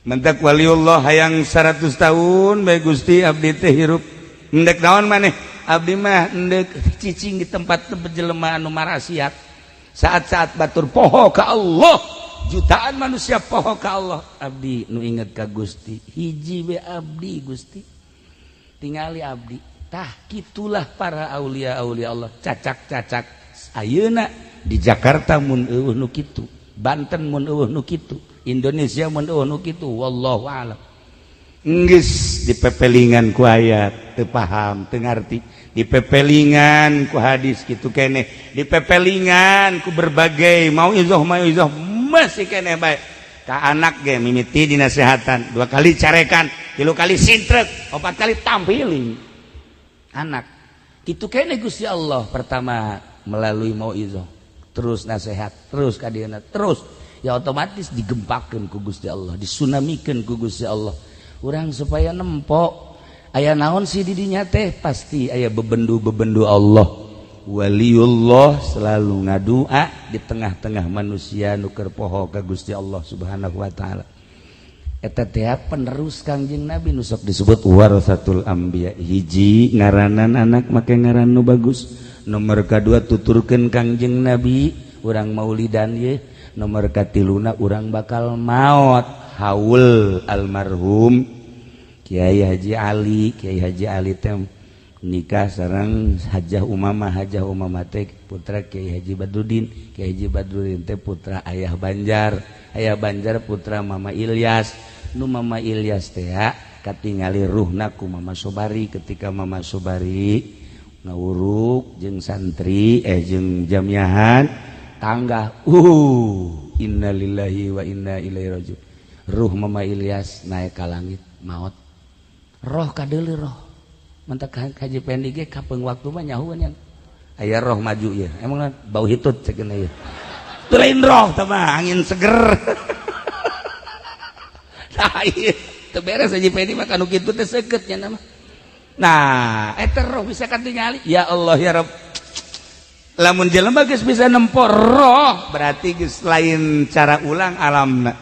Mentak waliullah hayang 100 tahun bae Gusti abdi teh hirup. Endek naon maneh? Abdi mah endek cicing di tempat jelema anu marasiat. Saat-saat batur poho ka Allah, jutaan manusia poho ka Allah, abdi nu inget ka Gusti. Hiji we abdi Gusti. Tingali abdi. Tah kitulah para aulia-aulia Allah, cacak-cacak ayeuna di Jakarta mun eueuh nu kitu, Banten mun eueuh nu kitu, Indonesia mun eueuh nu kitu, wallahu alam. Geus dipepelingan ku ayat teu paham, teu ngarti, dipepelingan ku hadis kitu keneh, dipepelingan ku berbagai mauizah mauizah masih keneh bae. Ka anak ge mimiti dinasehatan, 2 kali carekan, 3 kali sintrek, 4 kali tampiling. Anak kitu keneh Gusti Allah pertama melalui mauizah, terus nasihat, terus ka dieuna, terus ya otomatis digempakeun ku Gusti Allah, disunamikeun ku Gusti Allah. Urang supaya nempok aya naon sih di dinya teh pasti aya bebendu-bebendu Allah. Waliullah selalu ngadua di tengah-tengah manusia nu keur poho ka Gusti Allah Subhanahu wa taala. Eta teh penerus Kangjeng Nabi nu sok disebut warasatul anbiya. Hiji ngaranan anak make ngaran nu bagus. Nomor kadua tuturkeun Kangjeng Nabi urang maulidan ye. Nomor katiluna urang bakal maot haul almarhum Kiai Haji Ali. Kiai Haji Ali teh nikah sareng Hajah Umamah. Hajah Umamah teh putra Kiai Haji Badruddin. Kiai Haji Badruddin teh putra Ayah Banjar. Ayah Banjar putra Mama Ilyas. Nu Mama Ilyas teh katingali ruhna ku Mama Sobari ketika Mama Sobari ngawuruk jeung santri jeung jamiahan tangga. Innalillahi wa inna ilaihi rajiun. Ruh Mama Ilyas naik ka langit maot. Roh kadeuleu roh. Mentak Haji Pendi ge kapeung waktu mah nyahueun yang aya roh maju ieu. Emang bau hitut cekeun ieu. Teu lain roh teh mah angin seger. Tah ieu teu beres Haji Pendi mah kanu kitu teh seukeut nya mah. Nah, eta roh bisa katingali. Ya Allah ya Rabb. Lamun jelema geus bisa nempo roh berarti geus lain cara ulang alamna.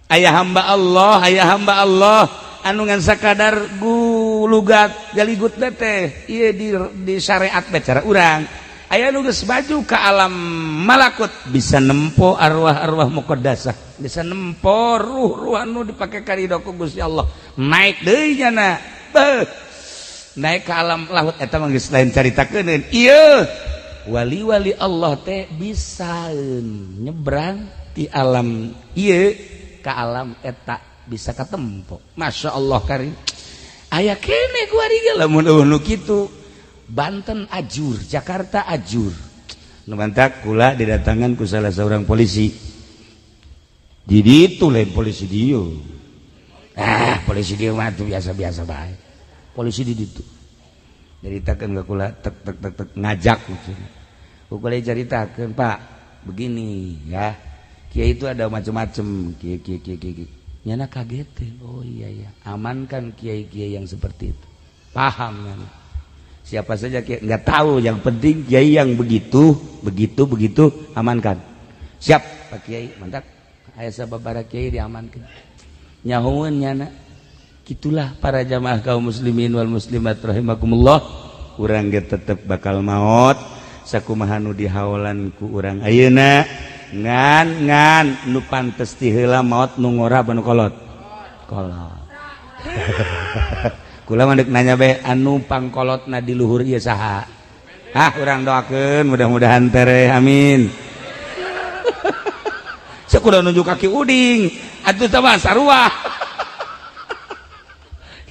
Aya hamba Allah, aya hamba Allah anu ngan sakadar gulugat galigut teh ieu di syariat bae cara urang. Aya nu geus maju ka alam malakut bisa nempo arwah-arwah muqaddasah, bisa nempo ruh-ruh anu dipake karido ku Gusti Allah. Naik deui nyana. Beuh. Naik ke alam lahut eta mah geus lain caritakeun. Ieu wali-wali Allah teh bisa nyebrang di alam ieu ke alam eta bisa katempo. Masya Allah karim. Aya kene kuari ge lamun eueuh nu kitu. Banten ajur, Jakarta ajur. Nu mantak kula didatangan ku salah seorang polisi. Di ditu lain polisi dieu. Ah, polisi dieu mah tuh biasa-biasa bae. Polisi di ditu. Nyaritakeun ka kula, tek tek tek tek, ngajak maksudnya. Ku kula caritakeun, "Pak, begini ya. Kiai itu ada macam-macam, kiai kiai kiai kiai." Nyana kaget. "Oh iya ya, amankan kiai-kiai yang seperti itu." Paham nyana. Siapa saja kiai nggak tahu, yang penting kiai yang begitu, begitu, begitu amankan. Siap, Pak Kiai, mantap. Aya sababaraha kiai diamankan. Nyahoeun nyana. Gitulah para jamaah kaum muslimin wal muslimat rahimakumullah. Urang ge tetep bakal maot sakumaha nu dihaolan ku urang ayeuna, ngan ngan nu pantes ti heula maot nu ngora nu kolot. Kolot. Kula mah deuk nanya bae, anu pangkolotna di luhur ieu saha? Ah, urang doakeun mudah-mudahan tereh, amin. Sakuda nunjuk kaki uding atuh teh sarua.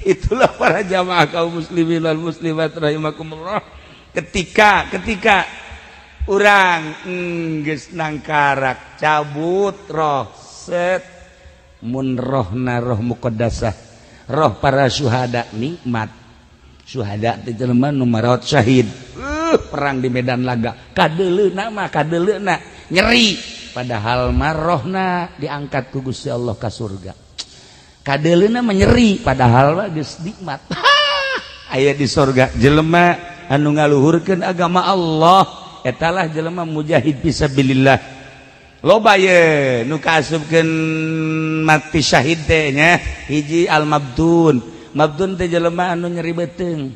Itulah para jamaah kaum muslimin wal muslimat rahimakumullah. Ketika ketika urang geus nangkarak cabut roh, set, mun rohna roh muqaddasah, roh para syuhada, nikmat. Syuhada teh jelema nu maraot syahid, perang di medan laga, kadeuleuna mah kadeuleuna nyeri, padahal mah rohna diangkat ku Gusti Allah ka surga. Kadeuleuna mah nyeri, padahal mah geus nikmat, aya di surga. Jelema anu ngaluhurkeun agama Allah, etalah jelema mujahid fisabilillah. Loba ye nu kaasupkeun mati syahid teh nya. Hiji, al mabtun. Mabtun teh jelema anu nyeri beuteung.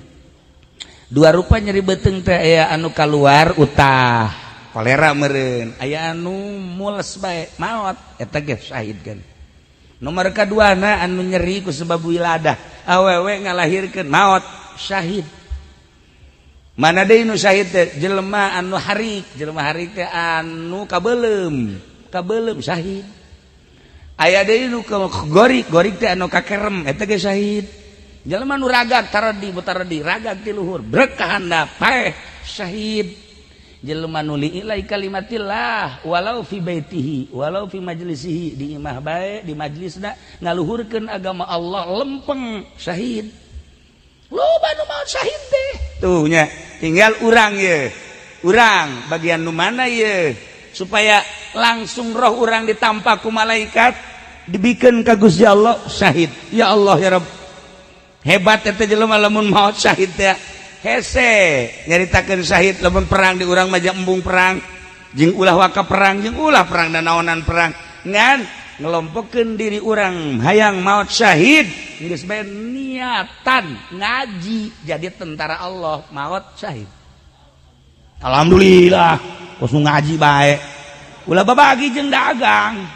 Dua rupa nyeri beuteung teh, aya anu kaluar utah, kolera meureun, aya anu mules bae maot, eta ge syahid kan. Nomor kaduana, anu nyeri ku sebab wiladah, awewe ngalahirkeun maot syahid. Mana deui nu syahid teh? Jelema anu harik. Jelema harik teh anu kabeuleum, kabeuleum syahid. Aya deui nu gorik. Gorik teh anu kakerem, eta ge syahid. Jelema nu ragag, taradi mutaradi, ragag ti luhur brek ka handap, paeh, syahid. Jelema nu li'ilai kalimatillah walau fi baitihi walau fi majlisihi, di imah bae, di majlisna ngaluhurkeun agama Allah, lempeng, syahid. Loba nu maot syahid teh tuh nya. Tinggal urang ye, urang bagian nu mana ye, supaya langsung roh urang ditampa ku malaikat, dibikeun ka Gusti Allah syahid. Ya Allah, ya Rabb, hebat eta jelema lamun maot syahid teh. Hese nyaritakeun syahid lamun perang di urang mah, embung perang jeung ulah waka perang, jeung ulah perang dan naonan perang, ngan ngelompokeun diri urang hayang maot syahid, geus bae niatan ngaji jadi tentara Allah, maot syahid. Alhamdulillah kos ngaji bae, ulah babagi jeung dagang,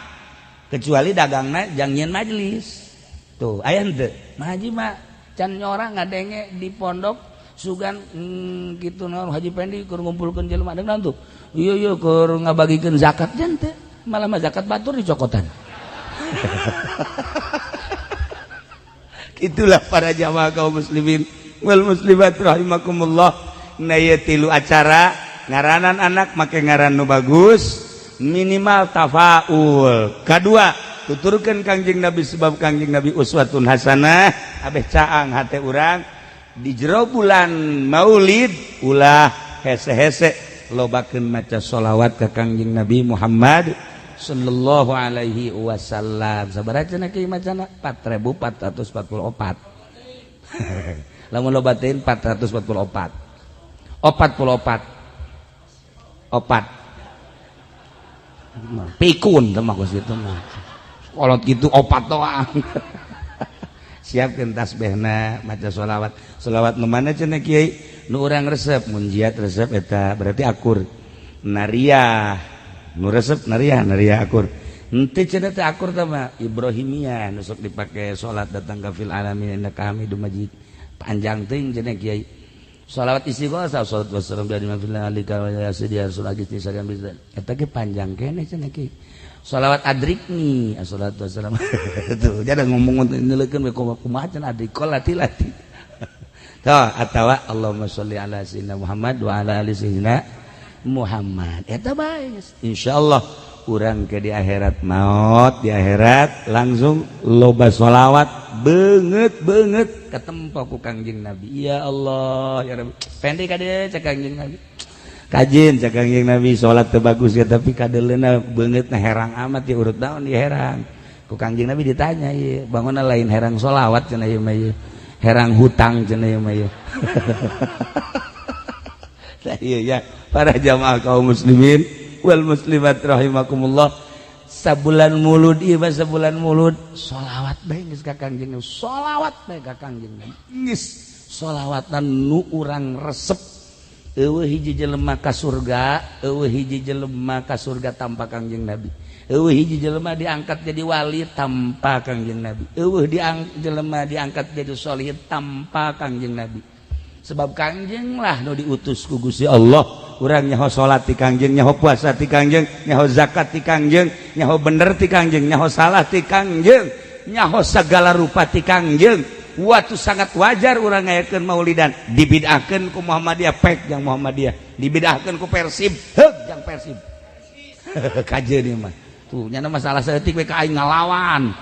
kecuali dagangna jang nyieun majelis. Tuh aya henteu ngaji mah can nyora ngadenge di pondok sugan, gitu naon, Haji Pendi keur ngumpulkeun jelema deung tuh, iya iya, keur ngabagikeun zakat jan teh, malah mah zakat batur dicokotan. Itulah para jamaah kaum muslimin wal muslimat rahimakumullah. Nah, ieu tilu acara ngaranan anak, make ngaran nu bagus, minimal tafaul. Kadua, tuturkeun Kangjeng Nabi, sebab Kangjeng Nabi uswatun hasanah, abeh caang hate urang. Di jero bulan Maulid ulah hese-hese, lobakeun maca sholawat ka Kangjeng Nabi Muhammad sallallahu alaihi wasallam. Sabaraha cenah kieu macana? 4444. Lamun lobatin 444, 44 opat pikun teh mah geus itu mah kolot gitu, opat doang. Siapkeun tasbihna, maca sholawat. Sholawat nu mana cenah kiai nu urang resep? Munjiat resep, eta berarti akur. Nariah nu resep, nariah, nariah akur. Henteu cenah teh akur teh mah Ibrahimiyah nu sok dipake salat datang ka fil alamin innaka Hamidum Majid, panjang teuing cenah kiai. Sholawat istighosah, salat wassalam dari mafil alika wa ya sayyidi rasul agis sadam bisa, eta ge panjang keneh cenah kiai. Sholawat adrikni, assalatu wassalam, tuh jangan ngomong nyeleukeun we, kumaha cenah adrikol lati-lati tuh, atawa Allahumma sholli ala sayyidina Muhammad wa ala ali sayyidina Muhammad, eta bae. Insyaallah. urang ke di akhirat maut di akhirat langsung loba sholawat beungeut beungeut katempo ku Kangjeng Nabi. Ya Allah ya Rabbi, pendek kade cek Kangjeng Nabi, kajin cek Kangjeng Nabi salat teu bagus ya tapi kadeleuna beungeutna herang amat ya urut naon ya herang. Ku Kangjeng Nabi ditanya ieu bangunna lain herang sholawat cenah ieu mah ieu herang hutang cenah ieu mah ieu. Nah iya ya para jamaah kaum muslimin wal muslimat rahimakumullah, sabulan mulud ieu mah sabulan mulud sholawat bae geus ka Kangjeng Nabi, sholawat bae ka Kangjeng Nabi geus sholawatan nu urang resep. Eueuh hiji jelema ka surga, eueuh hiji jelema ka surga tanpa Kangjeng Nabi, eueuh hiji jelema diangkat jadi wali tanpa Kangjeng Nabi, eueuh jelema diangkat jadi sholih tanpa Kangjeng Nabi. Sebab Kangjeng lah nu diutus ku Gusti Allah. Urang nyaho salat ti Kangjeng, nyaho puasa ti Kangjeng, nyaho zakat ti Kangjeng, nyaho bener ti Kangjeng, nyaho salah ti Kangjeng, nyaho segala rupa ti Kangjeng. Waktu sangat wajar urang ngayakeun maulidan, dibid'ahkeun ku Muhammadiyah pek jang Muhammadiyah, dibid'ahkeun ku Persib heug jang Persib. Kajeun ieu mah. Tuh nya masalah saeutik we ka aing ngalawan.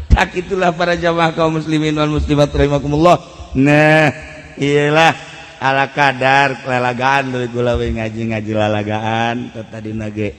Tak itulah para jamaah kaum muslimin wal muslimat rahimakumullah. Nah, iyalah ala kadar lalagaan dari kula we ngaji-ngaji lalagaan tadi nage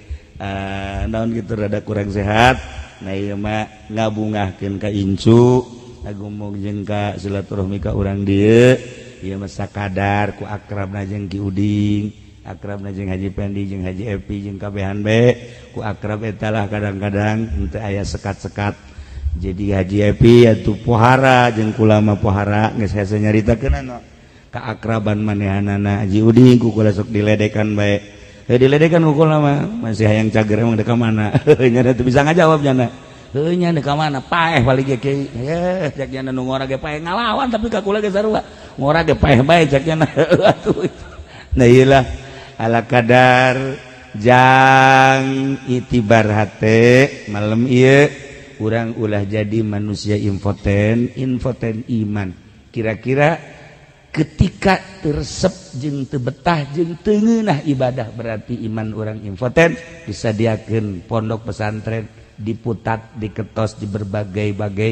naon gitu rada kurang sehat. Nah ieu mah ngabungahkeun ka incu, ngagumung jeung ka silaturahmi ka urang dieu. Ieu mah sakadar ku akrabna jeung Ki Uding, akrabna jeung Haji Pendi jeung Haji Epi jeung kabehan be ku akrab eta lah kadang-kadang henteu aya sekat-sekat. Jadi Haji Epi atuh pohara jeung kulama pohara geus hese nyaritakeun anu keakraban manehanana. Haji Uding ku kula sok diledekan bae. Heuh diledekan ku kula mah masih hayang cager emang dek ka mana. Nya teu bisa ngajawab nyana. Heuh nya dek ka mana paeh balik ge kiai. Heuh cek nyana nu ngora ge paeh ngalawan tapi ka kula ge sarua. Ngora ge paeh bae cek nyana. Atuh. Nah ieu lah ala kadar jang itibar hate malam ieu urang ulah jadi manusia impoten, impoten iman. Kira-kira ketika teresep jeung teu betah jeung teu ngeunah ibadah berarti iman urang impoten. Disadiakeun pondok pesantren diputat diketos di berbagai-bagai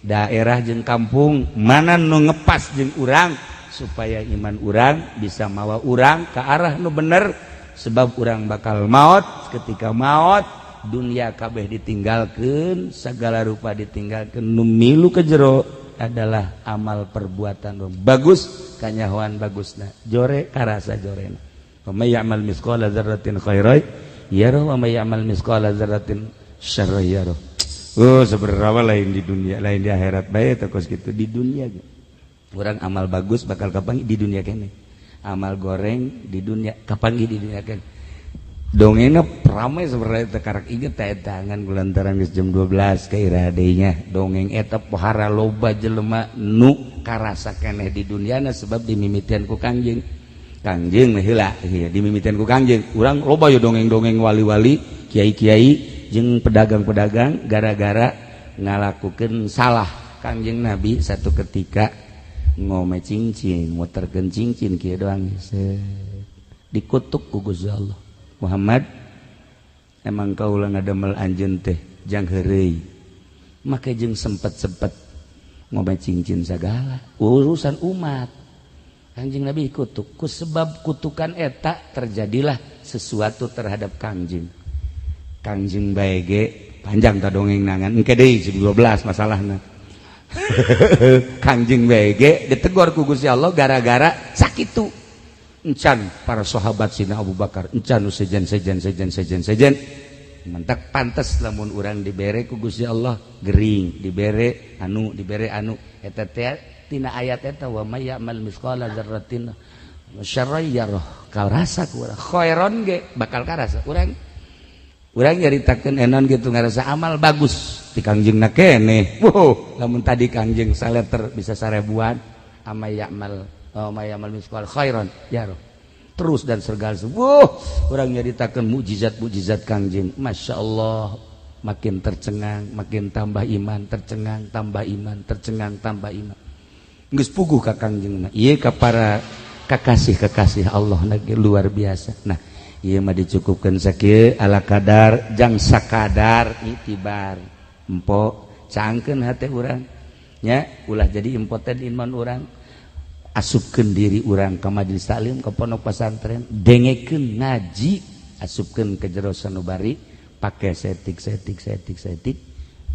daerah jeung kampung mana nu ngepas jeung urang supaya iman urang bisa mawa urang ke arah nu bener. Sebab urang bakal maut, ketika maut dunia kabeh ditinggalkan, segala rupa ditinggalkan, nu milu ke jero adalah amal perbuatan bagus kanyahoan bagusna jore karasa jorena. Wa may ya'mal mithqala dzarratin khairan yarah wa may ya'mal mithqala dzarratin syarran yarah. Oh seberapa lain di dunia lain di akhirat bae teh kos kitu di dunia ge. Urang amal bagus bakal kapanggih di dunia kene, amal goreng di dunia kapanggih di dunia kene. Dongengna ramai sebenarnya teh karak inget teh tangan gulantaran geus jam 12 ka iradenya dongeng eta pohara loba jelema nu karasa keneh di duniana sebab dimimitian ku Kangjeng. Kangjeng heula ieu dimimitian ku Kangjeng. Urang loba yo dongeng-dongeng wali-wali, kiai-kiai jeung pedagang-pedagang gara-gara ngalakukeun salah. Kangjeng Nabi satu ketika ngome cincin, muterkeun cincin kieu doang dikutuk ku Gusti Allah. Muhammad emang kaula ngadamel anjeun teh jang heureuy make jeung sempet-sempet ngome cincin sagala urusan umat. Kanjeng Nabi kutuk ku sebab kutukan eta terjadilah sesuatu terhadap Kangjeng. Kangjeng bae ge panjang ta dongeng nangan engke deui 12 masalahna. Kangjeng bae ge ditegor ku Gusti Allah gara-gara sakitu. Encan para sahabat Sina Abu Bakar encan nu sejen sejen sejen sejen sejen mentak pantes lamun urang dibere ku Gusti Allah gering dibere anu eta teh tina ayat eta wa may ya'mal mithqala dzarratin syarran yarah karasa ku urang khairon ge bakal karasa urang urang nyaritakeun enon gitu ngarasa amal bagus di Kangjengna keneh. Wow lamun tadi Kangjeng saleter bisa sarebuan ama ya'mal may ya'mal mithqala khairan yarah terus dan segala. Wuh, urang nyaritakeun mukjizat-mukjizat Kangjeng. Masya Allah, makin tercengang, makin tambah iman, tercengang, tambah iman, tercengang, tambah iman. Geus puguh ka Kangjengna. Ieu ka para kakasih-kakasih Allah lagi luar biasa. Nah, Ieu mah dicukupkeun sakieu ala kadar jang sakadar itibar. Empo cangkeun hate urang nya, ulah jadi impoten iman urang. Asupkeun diri urang ka majelis taklim, ke pondok pesantren, dengekeun ngaji, asupkeun ke jero sanubari, pake setik setik setik setik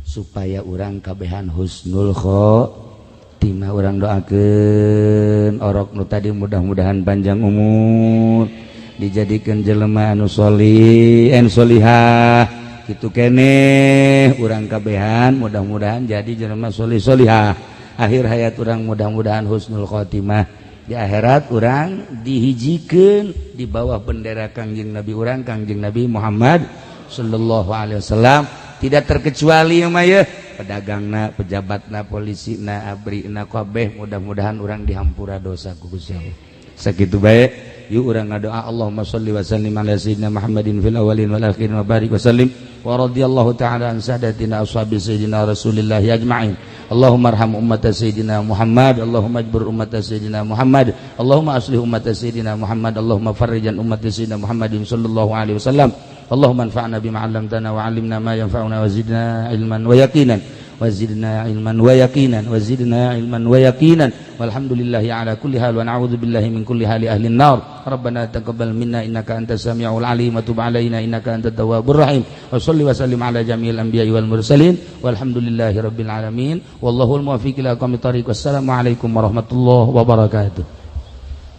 supaya urang kabehan husnul khotimah. Urang doakeun orok nu tadi, mudah-mudahan panjang umur, dijadikan jelema anu solih en solihah. Kitu keneh urang kabehan, mudah-mudahan jadi jelema solih solihah. Akhir hayat urang mudah-mudahan husnul khotimah, di akhirat urang dihijikeun di bawah bendera Kangjeng Nabi urang, Kangjeng Nabi Muhammad sallallahu alaihi wasallam. Tidak terkecuali mah ya pedagangna, pejabatna, polisina, abrina, kabeh mudah-mudahan urang dihampura dosa ku Gusti Allah. Sakitu bae, yuk urang ngadoa. Allahumma shalli wa sallim ala sayyidina Muhammadin fil awwalin wal akhirin wa barik wa sallim wa radhiyallahu ta'ala an sadatina ashabi sayyidina Rasulillah ajma'in. Allahumma arham ummat sayyidina Muhammad, Allahumma ajbur ummat sayyidina Muhammad, Allahumma aslih ummat sayyidina Muhammad, Allahumma farrijan ummat sayyidina Muhammadin sallallahu alaihi wasallam. Allahumma anfa'na bima 'allamtana wa 'allimna ma yanfa'una wa zidna ilman wa yaqinan, wa zidna ilman wa yaqinan, wa zidna ilman wa yaqinan. Walhamdulillahi ala kulli hal wa na'udzu billahi min kulli hali ahli an-nar. Rabbana taqabbal minna innaka antas samiul alim wa tub alaina innaka antat tawwabur rahim. Wa shalli wa sallim ala jami'il anbiya'i wal mursalin, walhamdulillahi rabbil alamin, wallahul muwaffiq ila aqwamit thariq. Wassalamu alaikum warahmatullahi wabarakatuh.